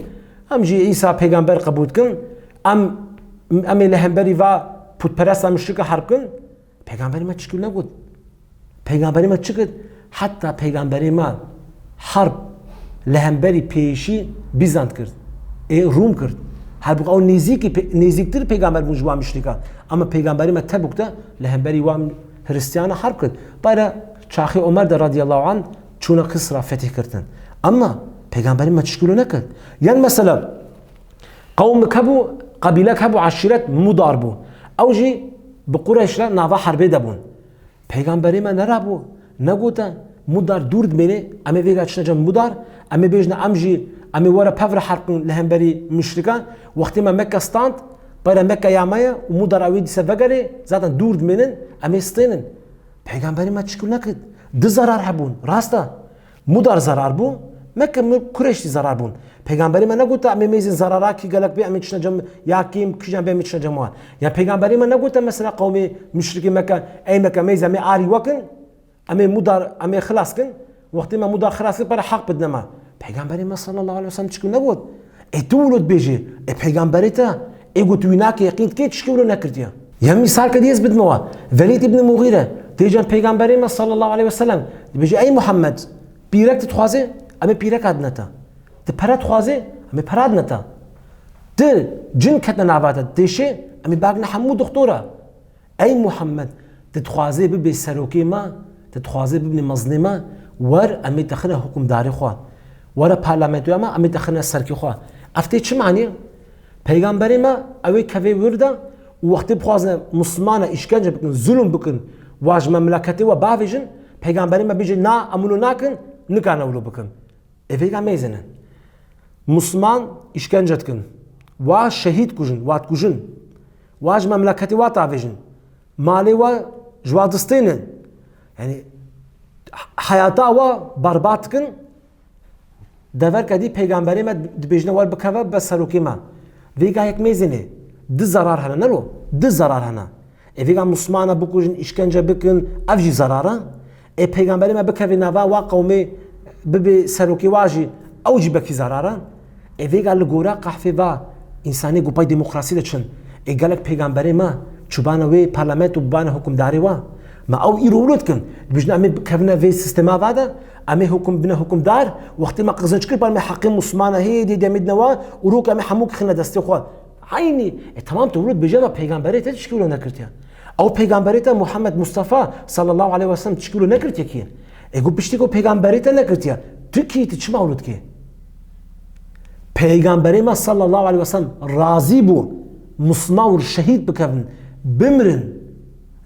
em jî Îsa peygamber qebûl dikin, em, em ê li hemberî va pûtperesta muşrika herb kin, peygamberê me tişkî negot. Peygamberê me çi kir? Heta peygamberê me herb li hemberî pêşî Bizant kir. Ê Rûm kir. Halbûk ew nêzîkî pe-, nêzîktir peygamber bûn ji wan muşrîka. Ama peygamberê me Tebûk de li hemberî wan Hristiyana herb kir. Pere çaxê Omer de radiyallahu anh çûne Kisra fetih kirtin. Ama peygamberê me tişkî wilo nekir. Yan mesela qewmek hebû, qebîlek hebû, eşîret Mudar bû. Ew jî bi Qureyş re nava herbê de bûn. Peygamberê me nerabû, negote, Mudar dûr dimêne, em ê vêga çine cem Mudar, em ê bêjine, em jî Em ê were pevre herb bin li hemberî muşrikan. Wextê me Mekke stand, peyre Mekke ya me ye û Mudar ew ê dîse vegerê, zaten dûr dimênin, em ê stênin. Peygamberê me çikû nekir. Di zerar hebûn, rast e. Mudar zerar bû, Mekke, Kureyş zî zerar bûn. Peygamberê me negote, em ê mêzin zerara kî gelek bê, em ê çine cem ya kêm, kîjan bê, em ê çine cem wan. Ya Peygamberê me negote mesela qewmê muşrikê Mekke, ey Mekke mêz em ê arî wekin, em ê Mudar, em ê xilas kin, wextê me Mudar xilas kir, pere heq bidine me. Peygamberê me sallallahu aleyhi ve sellem çikû negot. Ê tu wilo dibêjî, ê peygamberê te, ê got wî nake, yeqîn dikê, çikî wilo nekirtiye. Ya mîsalke dî ez bidime we. Velîd îbn Muxîre, têcan peygamberê me sallallahu aleyhi ve sellem, dibêje, ey Muhammed, pîrek tu dixwazê, em ê pîreka dine te. Tu pere dixwazê, em ê pera dine te. Tu cin ketine nava te, dêşê, em ê bagine hemû doxtora. Ey Muhammed, tu dixwazê bibê serokê me, tu dixwazê bibînî mezinê me, wer em ê te xine hukimdarê xwe. Were parlamentoya me, em ê te xine serkê xwe. Ev tê çi manî ye? Peygamberê me, ew ê kevê wir de û wextê bixwazin Muslimana îşkence bikin, zulm bikin, wa ji memleketê we bavêjin, Peygamberê me bêje, na, em wilo nakin, nikane wilo bikin. Ê vêga mêzinin. Musliman îşkence dikin. Wa şehîd kujin, wa dikujin. Wa ji memleketê wa tavêjin. Malê wa ji wa distênin. Yani heyata wa berbat dikin. Deverke dî peygamberê me dibêjine wer bikeve be serokê me. Vêga yek mêzênê. Di zerar hene, ne ro? Di zerar hene. Ê vêga Muslimana bikujin, îşkence bikin, ev jî zerar e. Ê peygamberê me bikeve nava wa qewmê, bibe serokê wa jî, ew jî bekî zerar e. Ê vêga li gora qehfê va însanê ku pey demokrasî de çin. Ê gelek peygamberê me çûbane wê parlamento, bibane hukimdarê wa. Me ew îro wilo dikin. Dibêjin em ê bikevine vê sîstema va de, em ê hukum bine hukimdar, wextê me qizinç kir, bar me heqê Muslimana hê dê demê dine wa û rok em ê hemû kixine destê xwe. Eynî, e, tamam, tu wilo dibêje me peygamberê te tişkî wilo nekirtiye. Ew peygamberê te Muhammed Mustafa sallallahu aleyhi ve sellem tişkî wilo nekirtiye kî? E, got piştî ku peygamberê te nekirtiye, tu kî, tu çima wilo dikê? Peygamberê me sallallahu aleyhi ve sellem razî bû Musliman wir şehîd bikevin, bimirin,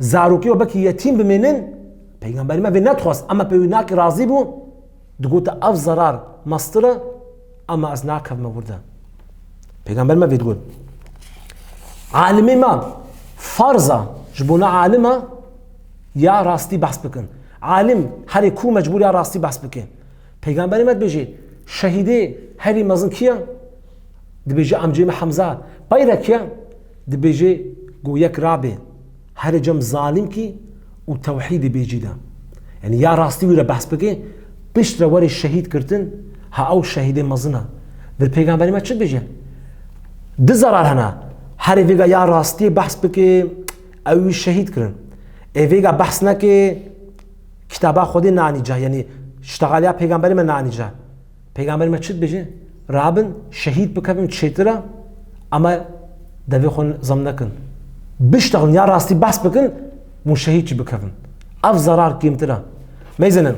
zarokê we belkî yetîm bimênin, peygamberê me vê nedixwest, ema pê wî nakî razî bû. Digote, ev zerar mestir e, ama ez nakevime wir de. Pêxember me vê digot. Alimê me, farz e ji bona alima ya rastî behs bikin. Alim herê ku mecbûr ya rastî behs bike. Pêxemberê me dibêje, şehîdê herî mezin kî ye? Dibêje, amcê me Hemza. Peyre kî ye? Dibêje, go yek rabê. Herê cem zalimkî û tewhîdê bêcî de. Yanî ya rastî wî re behs bike, pişt re were şehîd girtin, ha ew şehîdê mezin e. Vir pêxemberê me çi dibêje? Di zerar hene. Herê vêga ya rastiyê behs bike, ew wî şehîd kirin. Ê vêga behs neke, kitaba Xwedê nanî ca, yanî ştexaliya pêxemberê me nanî ca. Pêxemberê me çi dibêje? Rabin, şehîd bikevin çêtir e, ama devê xwe zem nekin. Biştexin ya rastî behs bikin, hûn şehîd jî bikevin. Ev zerar kêmtir e. Meyzinin.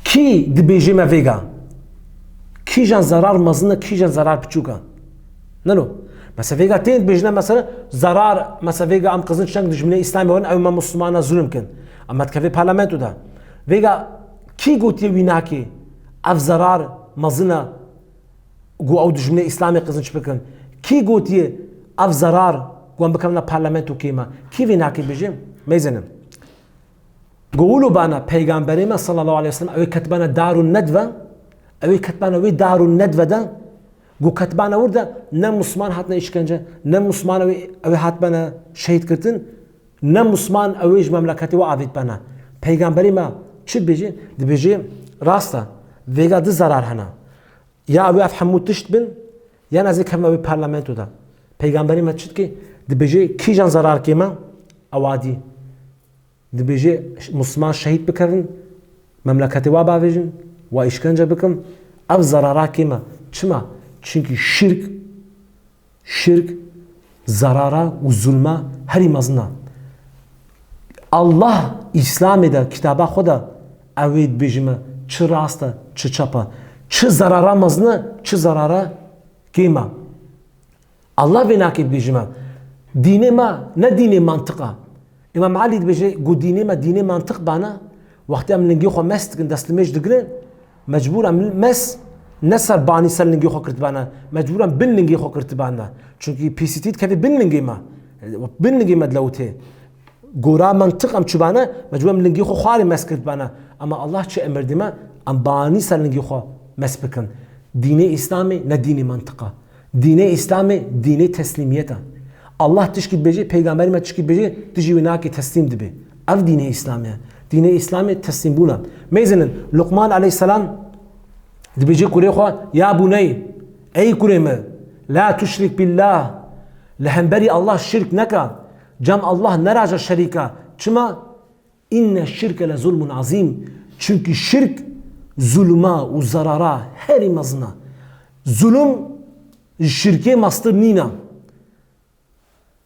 Kî dibêje me vêga? Kîjan zerar mezin e, kîjan zerar piçûk e? Neno. Mesela vêga tên dibêjine mesela zerar, mesela vêga em qizin çeng dijminê Îslamê wan, ew me Muslimana zulm kin. Em me dikeve parlamento de. Vêga kî gotiye wî nakê? Ev zerar mezin e, ku ew dijminê Îslamê qizin çi bikin? Kî gotiye ev zerar ku em bikevine parlamento kêm e? Kî vê nakê bêje? Meyzinin. Go wilo bana peygamberê me sallallahu aleyhi ve sellem, ew ê ketbana darun nedve, ew ê ketbana wê darun nedve de, go ketbana wir de ne Musliman hatine îşkence, ne Musliman ew ê, ew ê hatbana şehîd girtin, ne Musliman ew ê ji memleketê we avêt bana. Peygamberê me çi dibêje? Dibêje, rast e, vêga di zerar hene. Ya ew ê ev hemû tişt bin, yan ez ê kevime wê parlamento de. Peygamberê me çi dike? Dibêje, kîjan zerar kêm e? Ew adî. Dibêje, Musliman şehîd bikevin, memleketê wa bavêjin, wa îşkence bikin, ev zerara kêm e. Çima? Çimkî şirk, şirk zerara û zulma herî mezin e. Allah Îslamê de, kitaba xwe de, ew ê dibêjime, çi rast e, çi çap e, çi zerara mezin e, çi zerara kêm e. Allah vê nakê dibêjime. Dînê me ne dînê mantiq e. Îmam Elî dibêje, ku dînê me dînê mantiq bana, wextê em lingê xwe mest dikin, destlimêj digirin, Mecbûr em mes ne ser banî ser lingê xwe girtibane. Mecbûr em bin lingê xwe girtibane. Çunkî pîsîtî dikeve bin lingê me. Bin lingê me dilewitê. Gora mentiq em çûbane, mecbûr em lingê xwe xwarê mes girtibane. Ama Allah çi emir dî me? Em banî ser lingê xwe mes bikin. Dînê Îslamê ne dînê mentiq e. Dînê Îslamê dînê teslîmiyet e. Allah tişkî dibêje, peygamberê me tişkî dibêje, tu jî wê nakê, teslîm dibê. Ev dînê Îslamê ye. Dînê Îslamê teslîmbûn e. Mêzinin, Luqman aleyhisselam dibêje kurê xwe, ya buney, ey kurê min, la tuşrik billah, li hemberî Allah şirk neke, cem Allah neraje şerîka. Çima? Inne şirke le zulmun azîm. Çunkî şirk zulma û zarara herî mezin e. Zulm ji şirkê mestir nîne.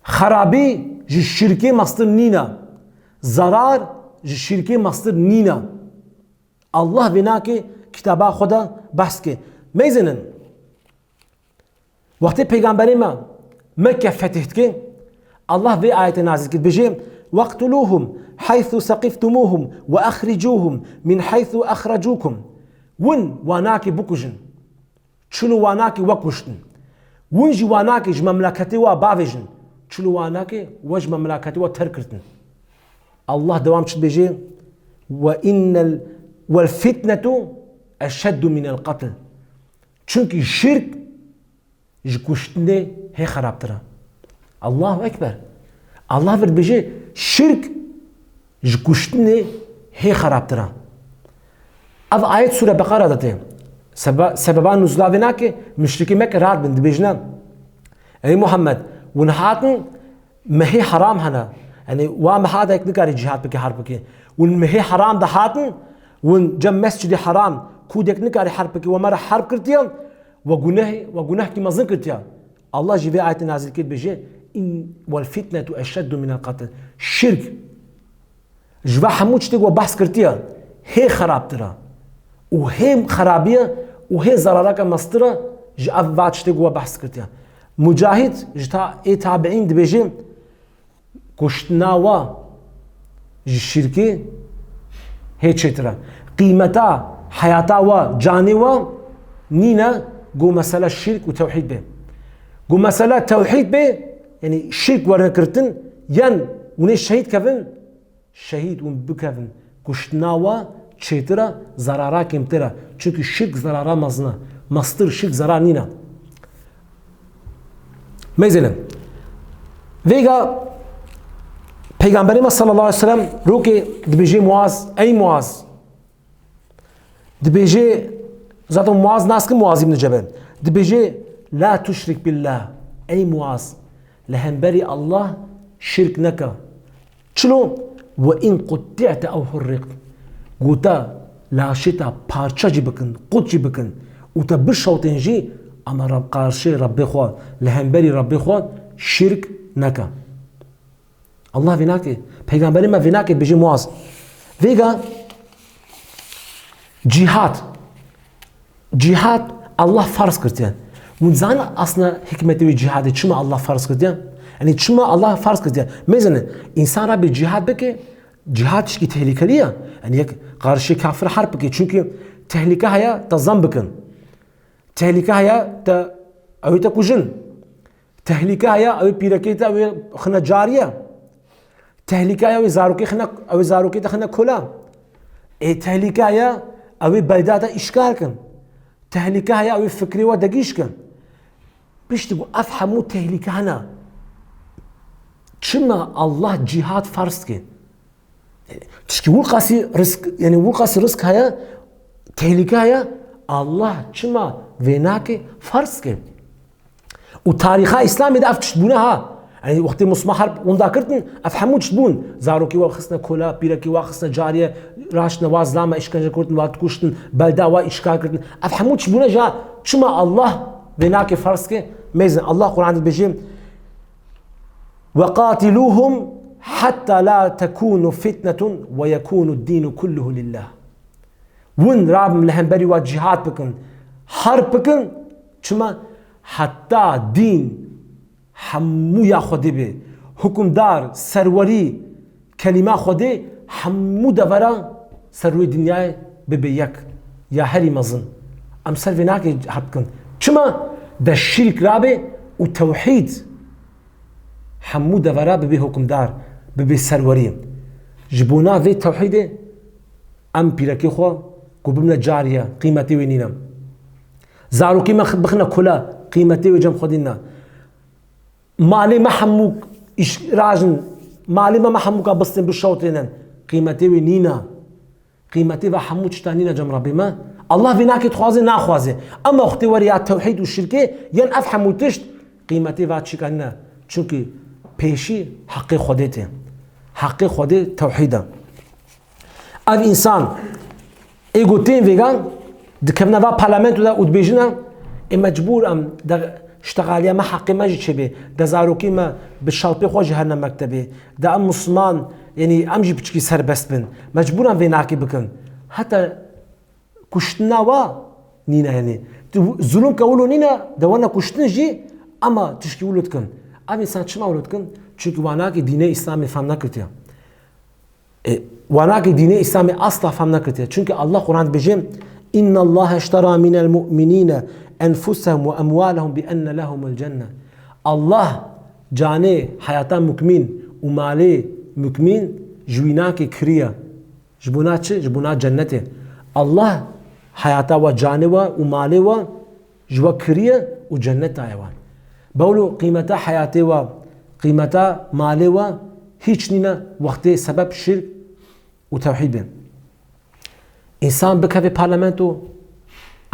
Xerabî ji şirkê mestir nîne. Zarar ji şirkê mestir nîne. Allah vê nakê kitaba xwe de behs ke. Mêzinin. Wextê peygamberê me Mekke fetih dike, Allah vê ayetê nazil kir, dibêje, "Weqtuluhum haythu seqiftumuhum ve ahricuhum min haythu ahracukum." Win wa nakê bikujin. Çilo wa nakê we kuştin. Win jî wa nakê ji memleketê we bavêjin. Çilo wa nakê we ji memleketê we terk kirtin. Allah dewam çi dibêje? "Ve innel, vel fitnetu eşeddu minel qatl." Çunkî şirk ji kuştinê hê xerabtir e. Allahu Ekber. Allah vir dibêje, şirk ji kuştinê hê xerabtir e. Ev ayet Sûre Beqara de tê. Sebe-, sebeba nuzula vê nakê, muşrikê Mekke rad bin, dibêjine, ey Muhammed, hûn hatin, mehê heram hene. Yanî wa meha de yek nikarî cîhad bike, herb bike. Hûn mehê heram de hatin, hûn cem Mescîdê Heram, ku yek nikarî herb bike, we me re herb kirtiye, we guneh, we gunehkî mezin kirtiye. Allah jî vê ayetê nazil kir, dibêje, "In vel fitnetu eşeddu minel qatl." Şirk ji va hemû tiştê ku we behs kirtiye, hê xerabtir e. Û hê xerabiye û hê zarareke mestir e ji ev va tiştê ku we behs kirtiye. Mucahid ji ta-, ê tabiîn dibêje, kuştina we ji şirkê hê çêtir e. Qîmeta heyata we, canê we nîne ku mesele şirk û tewhîd be. Ku mesele tewhîd be, yanî şirk were kirtin, yan hûnê şehîd kevin, şehîd hûn bikevin, kuştina we çêtir e, zarara kêmtir e. Çunkî şirk zarara mezin e. Mestir şirk zarar nîne. Mêzêne. Vêga Peygamberê me sallallahu aleyhi ve sellem rokê dibêje Muaz, ey Muaz. Dibêje, zaten Muaz nas ki Muaz ibn Cebel. Dibêje, "La tuşrik billah." Ey Muaz, li hemberî Allah şirk neke. Çilo? "Ve in qutti'te ew hurriqt." Ku te laşê te parça jî bikin, qut jî bikin û te bişewtên jî, ama Rab, qarşê Rabbê xwe, li hemberî Rabbê xwe şirk neke. Allah vê nake. Peygamberê me vê nake, dibêje Muaz. Vêga cîhad. Cîhad Allah farz kirtiye. Hûn zanin aslında hikmetê wê cîhadê çima Allah farz kirtiye? Yanî çima Allah farz kirtiye? Mêzene, însan rabê cîhad bike, cîhad tişkî tehlikeli ye. Yanî yek qarşî kafir harb bike. Çunkî tehlike heye te zam bikin. Tehlike heye te ew ê te kujin. Tehlike heye ew ê pîrekê te ew ê xine cariye. Tehlike heye ew ê zarokê xine, ew ê zarokê te xine kola. Ê tehlike heye ew ê belda te îşgal kin. Tehlike heye ew ê fikrê we degîş kin. Piştî ku ev hemû tehlike hene, çima Allah cîhad ferz dike? Tişkî wilqasî risk, yani wilqasî risk heye, tehlike heye, Allah çima vê nake ferz ke? Û tarîxa Îslamê de ev tişt bûne ha. Yani wextê Musma herb winda kirtin, ev hemû tişt bûn. Zarokê wa xistine kola, pîrekê wa xistine cariye, raştine wa zilama, îşkence kurtin, wa kuştin, belda wa îşgal kirtin. Ev hemû tişt bûne ja çima Allah vê nake ferz ke? Mêzin Allah Quran dibêje, "Ve qatiluhum hatta la tekunu fitnetun ve yekunu dinu kulluhu lillah." Win rabin li hemberî wa cîhad bikin, harb bikin, çima heta dîn hemû ya Xwedê be, hukimdar, serwerî, kelîma Xwedê hemû devera ser rûyê dinyayê bibe yek. Ya herî mezin. Em ser vê nake hev bikin. Çima? De şirk rabe û tewhîd hemû devera bibe hukimdar, bibe serwerî. Ji bona vê tewhîdê em pîrekê xwe ku bibine cariye, qîmetê wê nîne. Zarokê me xi-, bixine kula, qîmetê wê cem Xwedê nîne. Malê me hemû îş-, rajin, malê me, me hemû ka bistên bişewtênin, qîmetê wê nîne. Qîmetê ve hemû tişta nîne cem Rebbê me. Allah vê nake dixwaze, naxwaze. Ema wextê were ya tewhîd û şirkê, yên ev hemû tişt, qîmetê ve çîka nîne. Çunkî pêşî heqê Xwedê tê. Heqê Xwedê tewhîd e. Ev însan ê ku tên vêga dikevine va parlamento de û dibêjine, ê mecbûr em de ştexaliya me, heqê me jî çêbê, de zarokê me bi şalpê xwe jî herine mektebê, de em musliman, yanî em jî piçikî serbest bin. Mecbûr em vê nakê bikin. Heta kuştina wa nîne, yanî tu zulum ke wilo nîne, de wana kuştin jî, ema tişkî wilo dikin. Ev însan çima wilo dikin? Çunkî wa nakê dînê Îslamê fam nekirtiye. E, wanakê dînê Îslamê asla fam nekirtiye. Çunke Allah Quran dibêje, "Inna Allah eştera minel mu'minine enfusehum ve emwalehum bi enne lehumul cenne." Allah canê heyata mukmîn û malê mukmîn ji wî nake kiriye. Ji bona çi? Ji bona cennetê. Allah heyata we, canê we û malê we ji we kiriye û cennet daye we. Bawlo qîmeta heyatê we, qîmeta malê we hîç nîne wextê sebeb şirk û tewhîd bin. Însan bikeve parlamento,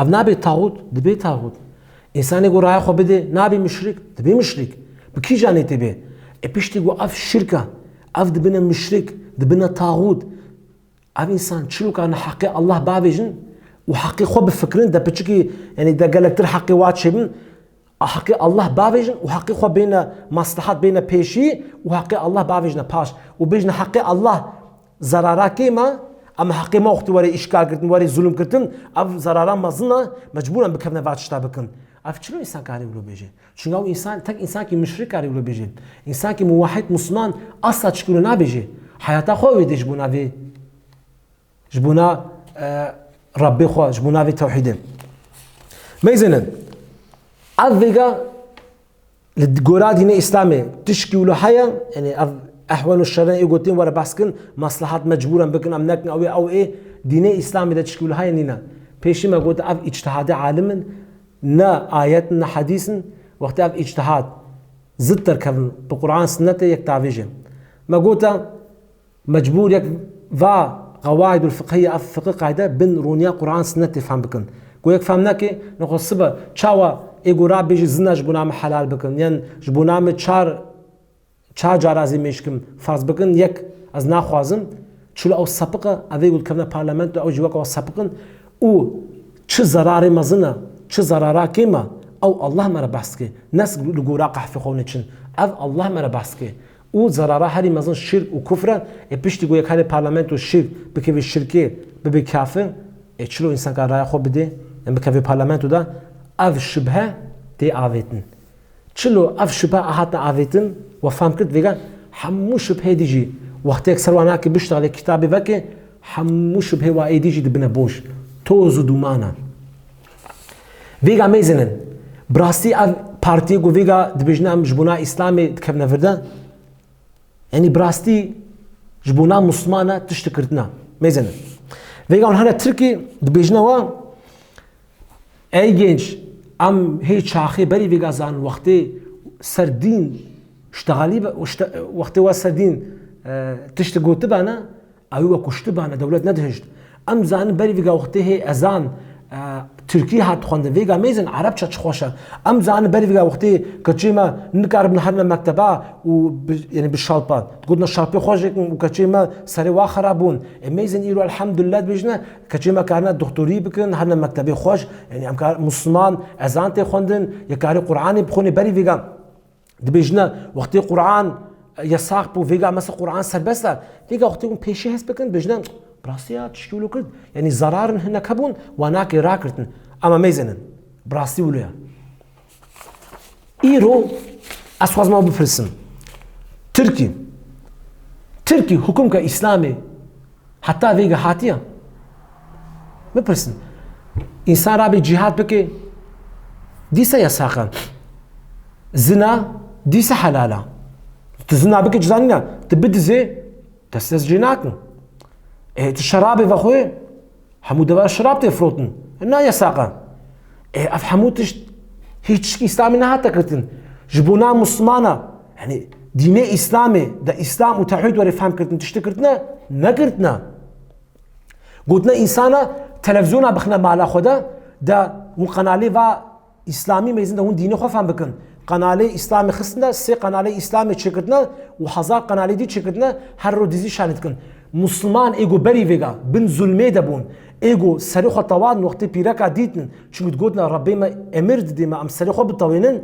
ev nabe taxût, dibe taxût. Însanê ku raya xwe bide, nabe muşrik, dibe muşrik. Bi kîjan nêtê be? E piştî ku ev şirk e, ev dibine muşrik, dibine taxût. Ev însan çilo karine heqê Allah bavêjin û heqê xwe bifikirin, de piçikî, yanî de gelektir heqê wa çêbin, a heqê Allah bavêjin û heqê xwe bêne meslehat, bêne pêşî û heqê Allah bavêjine paş û bêjine heqê Allah zerara kêm e, ama heqê me wextî were îşgal girtin, were zulm girtin, ev zerara mezin e, mecbûr em bikevine va tişta bikin. Ev çilo însan karê wilo bêje? Çunga ew însan, tek însankî muşrik karê wilo bêje. Însankî muwahhid, musliman asla çikû wilo nabêje. Heyata xwe wê dê ji bona vê, ji bona, e, Rabbê xwe, ji bona vê tewhîdê. Meyzênin, ev vêga li gora dînê Îslamê tişkî wilo heye, yanî ev ehwen û şeren ê gotin were behs kin, meslehat mecbûren bikin, em nekin, ew ê, ew ê, dînê Îslamê de tişkî wilo heye nîne. Pêşî me got ev îctihadê alim in, ne ayet in, ne hedîs in, wextê ev îctihad zid derkevin bi Quran, Sinnetê yek tavêje. Me gota mecbûr yek va qewaidul fiqhiyye, ev fiqh qayde bin rûniya Quran, Sinnetê fam bikin. Ku yek fam neke, nexwe sibe, çawa ê ku rabêje zina ji bona me helal bikin, yan ji bona me çar çar cara zî mêşkim farz bikin, yek ez naxwazim, çilo ew sepiq e, ev ê ku dikevine parlamento, ew jî wek ew sepiq in û çi zerarê mezin e, çi zerara kêm e, ew Allah me re behs dike. Ne li gora qehfê xwe neçin. Ev Allah me re behs dike. Û zerara herî mezin şirk û kufr e. Ê piştî ku yek herê parlamento şirk bikevê şirkê, bibê kafir, ê çilo însan ka raya xwe bidê, em bikevê parlamento de, ev şibhe tê avêtin. Çilo ev şubhe a hatine avêtin, we fam kir vêga hemû şubheyê dî jî, wextê yek ser wan nake biştexile kitabê veke, hemû şubheyê wa êdî jî dibine boş. Toz û duman e. Vêga mêzinin, bi rastî ev partiyê ku vêga dibêjine em ji bona Îslamê dikevine vir de, yanî bi rastî ji bona Muslimana tişt kirtina. Mêzinin. Vêga wan hene Tirkî dibêjine wa, Ey genç, em hê çaxê berî vêga zanin wextê ser dîn ştexalî be, û şte-, wextê we ser dîn, e, tişt gotibane, ew we kuştibane, dewlet nedihişt. Em zanin berî vêga wextê hê ezan, e, Tirkî hat xwendin, vêga mêzin Erebça çi xweş e. Em zanin berî vêga wextê keçê me nikaribin herine mekteba û bi, yanî bi şalpa. Gotina şalpê xwe jêkin û keçê me serê wa xerab bûn. E, mêzin îro elhamdulillah dibêjine, Keçê me karine doktorî bikin, herine mektebê xweş, yanî em kar, Musliman ezan tê xwendin, yek karê Quranê bixwîne berî vêga. Dibêjine, wextê Quran, e, yesaq bû, vêga mese Quran serbest e. Vêga wextê hûn pêşî hest bikin, dibêjine, bi rastî ya, tişkî wilo kir. Yanî zerarin hinek hebûn, wa nake rakirtin. Ama mêzinin. Bi rastî wilo ya. Îro ez xwazim ew bipirsim. Tirkî, Tirkî hukum ke Îslamê heta vêga hatiye? Bipirsin. Însan rabê cîhad bike, dîsa yasak e. Zina, dîsa helal e. Tu zina bike, cizanî ne. Tu bidizê, dest dest cê nakin. E, tu şerabê vexwe, hemû dever şerab tê firotin. Na yasak e. E, ev hemû tişt, hîç tişkî Îslamê nehate kirtin. Ji bona Muslimana, yani dînê Îslamê, de Îslam û tewhîd were fehm kirtin, tiştê kirtine, nekirtine. Gotine însana televîzyona bixine mala xwe de, de hûn qenalê va îslamî mêzin de hûn dînê xwe fehm bikin. Qenalê îslamê xistine, sê qenalê îslamê çêkirtine û hezar qenalê dî çêkirtine, her ro dizî şanî dikin. Musliman ê ku berî vêga bin zulmê de bûn, ê ku serê xwe tewadin wextê pîreka dîtin, çimkî digotine Rebbê me emir didê me em serê xwe bitewênin,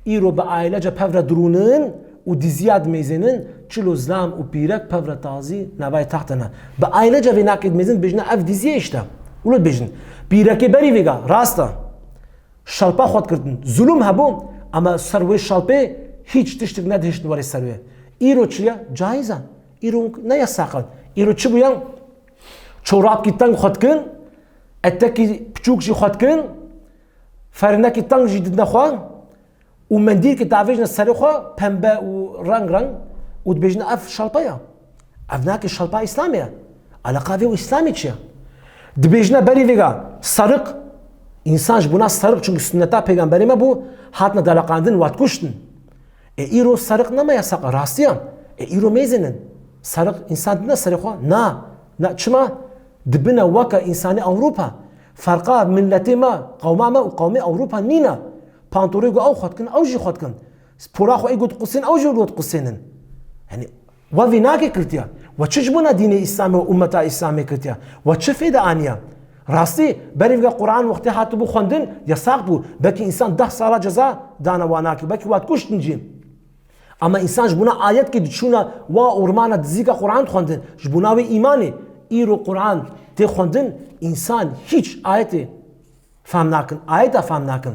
îro bi aîlece pev re dirûnin û diziya dimêzênin, çilo zilam û pîrek pev re tazî navayê taxte ne. Bi aîlece vê nakê dimêzin, dibêjine ev diziyê işte. Wilo dibêjin. Pîrekê berî vêga, rast e. Şelpa xwe dikirtin. Zulum hebû, ama ser wê şelpê hîç tiştik nedihiştin werê ser wê. Îro çi ye? Caiz e. Îro ne yasak e. Îro çi bûye? Çorapkî teng xwe dikin, etekî piçûk jî xwe dikin, ferinekî teng jî didine xwe û mendîlkî davêjine serê xwe pembe û reng reng û dibêjine ev şalpa ye. Ev nake şalpa Îslamê ye. Eleqa vê û Îslamê çi ye? Dibêjine berî vêga seriq, însan ji bona seriq, çimkî sunneta pêgamberê me bû, hatine deleqandin, wat kuştin. E, îro seriq nema yasak, rastî ye. E, îro mêzênin. Seriq însan didine serê xwe? Na. Na, çima? Dibine weke însanê Ewropa. Ferqa miletê me, qewma me û qewmê Ewropa nîne. Pantorê ku ew xwe dikin, ew jî xwe dikin. Pora xwe ê ku diqusên, ew jî ê ku diqusênin. Yani, we vê nake kirtiye. We çi ji bona dînê Îslamê û ummeta Îslamê kirtiye? We çi fêde aniye? Rastî, berî vêga Quran wextê hatibû xwendin, yasak bû. Belkî însan deh sala ceza dane wa nake. Belkî wa dikuştin jî. Ama însan ji bona ayetkê diçûna wa ormana dizîka Quran dixwendin. Ji bona wê îmanê. Îro Quran tê xwendin, însan hîç ayetê fam nakin. Ayeta fam nakin.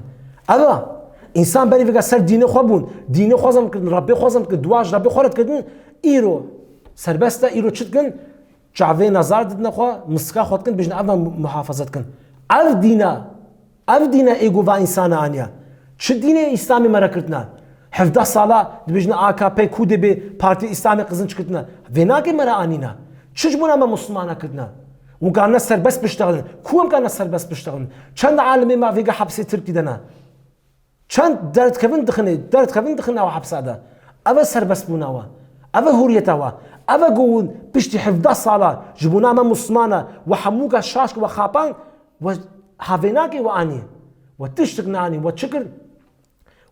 Eva, însan berî vêga ser dînê xwe bûn. Dînê xwe zem dikirin, Rebbê xwe zem dikirin, dua ji Rebbê xwe re dikirin. Îro serbest e, îro çi dikin? Çavê nezar didine xwe, misika xwe dikin, bijin ev me muhafaza dikin. Ev dîna, ev dîna ê ku va însana aniya. Çi dînê Îslamê me re kirtine? Hevdeh sala dibêjine A K P, Q D B, Partî Îslamê qizinc kirtine. Vê nake me re anîne. Çi ji bona me Muslimana kirtine? Hûn karine serbest biştexilin. Ku em karine serbest biştexilin? Çend alimê me vêga hepsê Tirkî de ne? Çend derdikevin dixinê, derdikevin dixin nava hepsa de. Ev e serbestbûna we. Ev e huriyeta we. Ev e ku hûn piştî hevdeh sala ji bona me Muslimana we hemûka şaş we xapan we havênakê we anî. We tiştik neanî. We çi kir?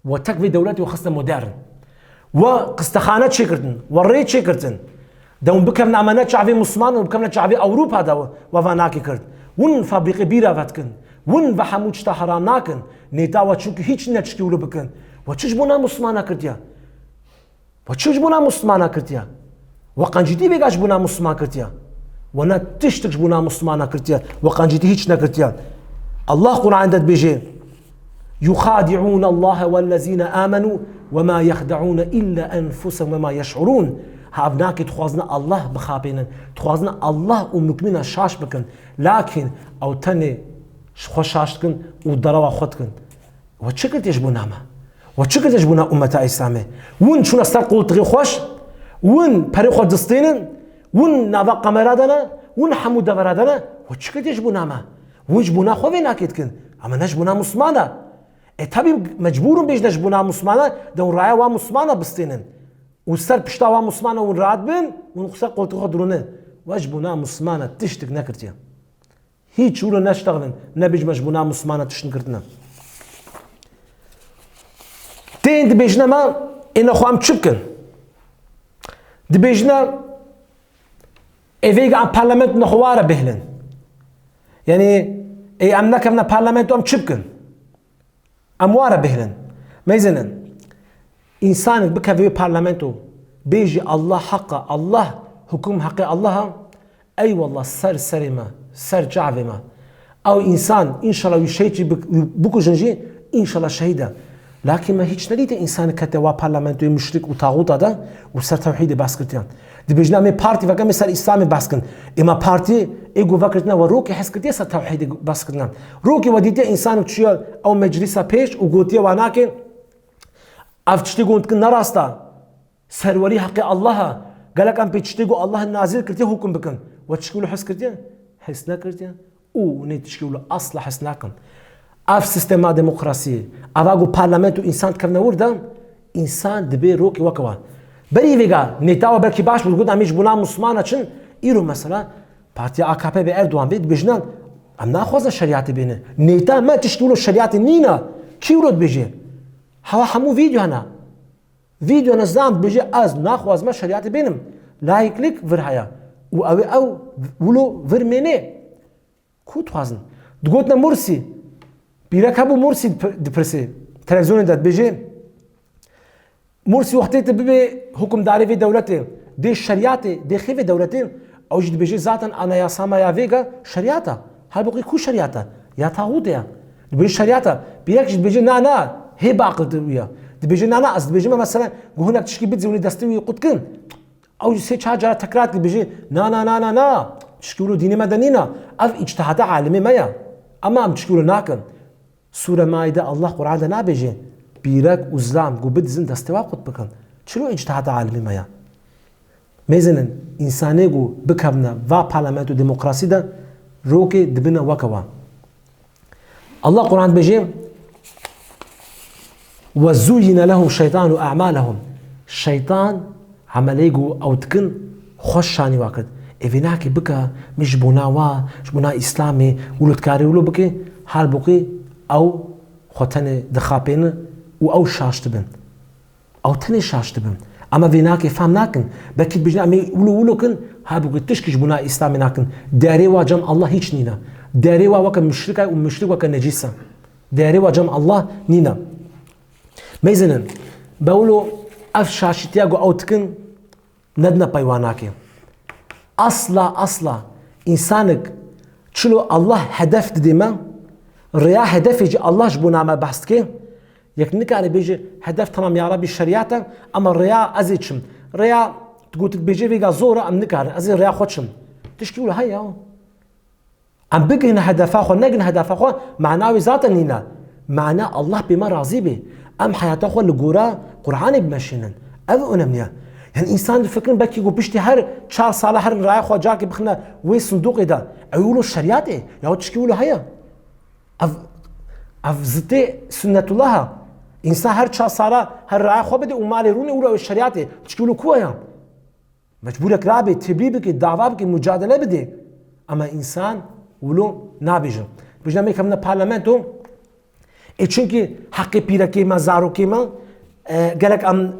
We tek vê dewletê we xiste modern. We qistexane çêkirtin. We rê çêkirtin. De hûn bikevin amene çavê Musliman û bikevine çavê Ewropa de we, we va nakê kirt. Hûn fabrîqê bîra vedikin. Hûn ve hemû tişta heram nakin. Nêta we çûkî hîç ne tiştî wilo bikin. We çi ji bona Muslimana kirtiye? We çi ji bona Muslimana kirtiye? We qencîtî vêga ji bona Musliman kirtiye? We ne tiştik ji bona Muslimana kirtiye. We qencîtî hîç nekirtiye. Allah Quran de dibêje, يخادعون الله والذين آمنوا وما يخدعون إلا أنفسهم وما يشعرون. Ev nake dixwazine Allah bixapênin. Dixwazine Allah û mukmîna şaş bikin. Lakin ew tenê xwe şaş dikin û derewa xwe dikin. We çi kirtiye ji bona me? We çi kirtiye ji bona ummeta Îslamê? Hûn çûne ser qoltixê xweş, hûn perê xwe distênin, hûn nava kamera de ne, hûn hemû devera de ne. We çi kirtiye ji bona me? Hûn ji bona xwe vê nakê dikin. Ama ne ji bona Muslimana. E, tabî mecbûr in bêjine ji bona Muslimana, de hûn raya wa Muslimana bistênin. Û ser pişta wa Muslimana hûn rahat bin, hûn xwe ser qoltixê xwe dirûnin. We ji bona Muslimana tiştik nekirtiye. Hîç wilo neştexilin, nebêjme ji bona Muslimana tiştin kirtine. Tên dibêjine me, ê nexwe em çi bikin? Dibêjine, ê vêga em parlamento nexwe ware bihilin. Yani, ê em nekevine parlamento em çi bikin? Em ware bihilin. Meyzinin. Însanek bikeve wê parlamento, bêjî Allah heq e, Allah hukum heqê Allah e, eyvallah ser serê me, ser çavê me. Ew însan, înşallah wî şehîd jî bik-, wî bikujin jî, înşallah şehîd e. Lakin me hiç nedîte însanek kete wa parlamentoyê muşrik û taxûta de û ser tewhîdê behs kirtiyan. Dibêjin em ê partî veke, em ê ser Îslamê behs kin. Ê me partî ê ku vekirtine we rokê hez kirtiye ser tewhîdê behs kirtinan. Rokê we dîtiye însanek çûye ew meclîsa pêş û gotiye wa nake, ev tiştê ku hûn dikin ne rast e. Serwerî heqê Allah e. Gelek em pê tiştê ku Allah nazil kirtiye hûkum bikin. We tişkî wilo his kirtiye? His nekirtiye. Û nê tişkî wilo asla his nakin. Ev sîstema demokrasiyê, eva ku parlamento însan dikevne wir de, însan dibê rokê weke wan. Berî vêga nêta we belkî baş bû, digot em ê ji bona Muslimana çin, îro mesela partiya A K P bê, Erdogan bê, dibêjin em naxwazin şeriyatê bêne. Nêta me tişkî wilo şeriyatê nîne. Kî wilo dibêje? Hewa hemû vîdeo hene. Vîdeo ne zam dibêje ez naxwazime şeriyatê bênim. Layîklik vir heye. Û ew ê ew wilo vir mêne. Ku dixwazin. Digotine Mursî. Pîrek hebû Mursî dip-, dipirsê. Televîzyonê de dibêje, Mursî wextê tu bibê hukimdarê vê dewletê, dê şeriyatê, dê xêvê dewletê, ew jî dibêje zaten anayasa me ya vêga şeriyat e. Halbûkî ku şeriyat e? Ya taxûtê ye. Dibêje şeriyat e. Pîrek jî dibêje na, na, hê baqil tu ya. Dibêje na, na, ez dibêjime mesela ku hinek tişkî bidzî hûnê destê wî qut kin. Ew jî sê çar cara tekrar dike, dibêje na, na, na, na, na. Tişkî wilo dînê me de nîne. Ev îctihada alimê me ye. Ama em tişkî wilo nakin. Sûre Maîde Allah Quran de nabêje, pîrek û zilam ku bidizin destê wa qut bikin. Çilo îctihada alimê me ya? Mêzinin, însanê ku bikevne va parlamento demokrasî de rokê dibine weke wan. Allah Quran dibêje, "Ve zuyyine lehum şeytanu a'malehum." Şeytan emelê ku ew dikin xweş şanî wa kir. Ê vê nakê bike, min ji bona wa, ji bona Îslamê, wilo dikarî wilo bike, halbûkî ew xwe tenê dixapêne û ew şaş dibin. Ew tenê şaş dibin. Ama vê nakê fam nakin. Belkî dibêjin em ê wilo wilo kin, halbûkî tişkî ji bona Îslamê nakin. Derê wa cem Allah hîç nîne. Derê wa weke muşrik e û muşrik weke necîs e. Derê wa cem Allah nîne. Mêzinin, bewlo ev şaşîtiya ku ew dikin, nedine pey wa nakê. Asla, asla însanek çilo Allah hedef didê me, rêya hedefê jî Allah ji bona me behs dike. Yek nikare bêje hedef tamam ya Rabbi şeriyat e, ama rêya ez ê çim. Rêya tu gotik bêje vêga zor e, em nikarin. Ez ê rêya xwe çim. Tişkî wilo heye. Em bigihine hedefa xwe, negihine hedefa xwe, mana wê zaten nîne. Mana Allah pê me razî bê. Em heyata xwe li gora Qur'anê bimeşînin. Ev önemli ye. Yani însan difikirin belkî ku piştî her çar sala herin raya xwe carkê bixine wê sindoqê de. Ew wilo şeriyat e. Ya tişkî wilo heye. Ev, ev zitê sunnetullah e. Însan her çar sala her raya xwe bide û malê rûnê wilo ew şeriyat e. Tişkî wilo ku heye? Mecbûrek rabe, tebliğ bike, dava bike, mucadele bide. Ama însan wilo nabêje. Bêjin em ê kevine parlamento. E, çunkî heqê pîrekê me, zarokê me, e, gelek em,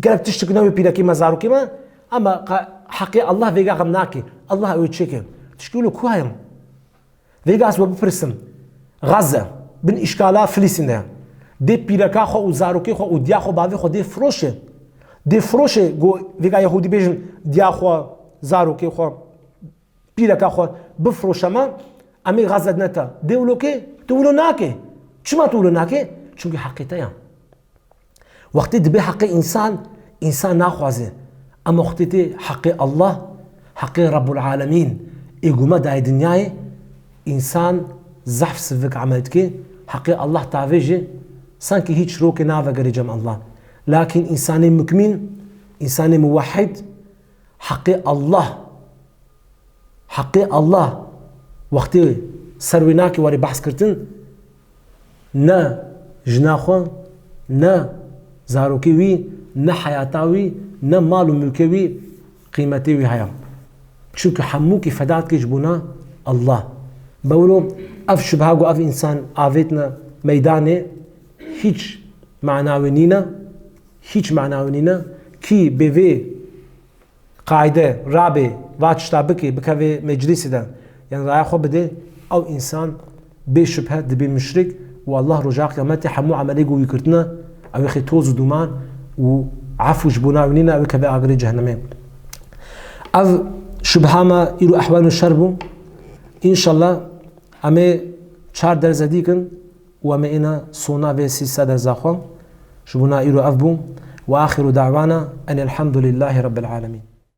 gelek tiştik ne wê pîrekê me, zarokê me, ama qa-, heqê Allah vêga xem nake. Allah ew ê çêke. Tişkî wilo ku heye? Vêga ez we bipirsim, Gaze, bin îşgala Filistîn de ye. Dê pîreka xwe û zarokê xwe û diya xwe, bavê xwe dê firoşe. Dê firoşe, go vêga Yehûdî bêjin, diya xwe, zarokê xwe, pîreka xwe bifroşe me, em ê Gaze dine te. Dê wilo ke, tu wilo nake. Çima tu wilo nake? Çunkî heqê te ye. Wextê dibe heqê însan, însan naxwaze. Em wextê tê heqê Allah, heqê Rabbul Alemîn, ê ku me daye dinyayê, însan zehf sivik emel dike, heqê Allah tavêje, sankî hîç rokê navegere cem Allah. Lakin însanê mukmîn, însanê muwehhid, heqê Allah, heqê Allah wextê ser wê nake warê behs kirtin, ne jina xwe, ne zarokê wî, ne heyata wî, ne mal û mûlkê wî qîmetê wî heye. Çunke hemûkî feda dike ji bona Allah. Bewro ev şubha ku ev însan avêtine meydanê hîç mana wê nîne, hîç mana wê nîne. Kî bê vê qaîde, rabê, va tişta bikê, bikevê meclîsê de, yan raya xwe bidê, ew însan bê şubhe dibê muşrik û Allah roja qiyametê hemû emelê ku wî kirtine, ew ê xê toz û duman û efû ji bona wî nîne, ew ê keve agirê cehennemê. Ev şubha me îro ehwal û şer bû. Înşallah em ê çar derze dîkin û em ê êne sona vê sî sed derza xwe. Ji bona îro ev bû. Ve axiru da'wana enel hamdulillahî rabbil alemin.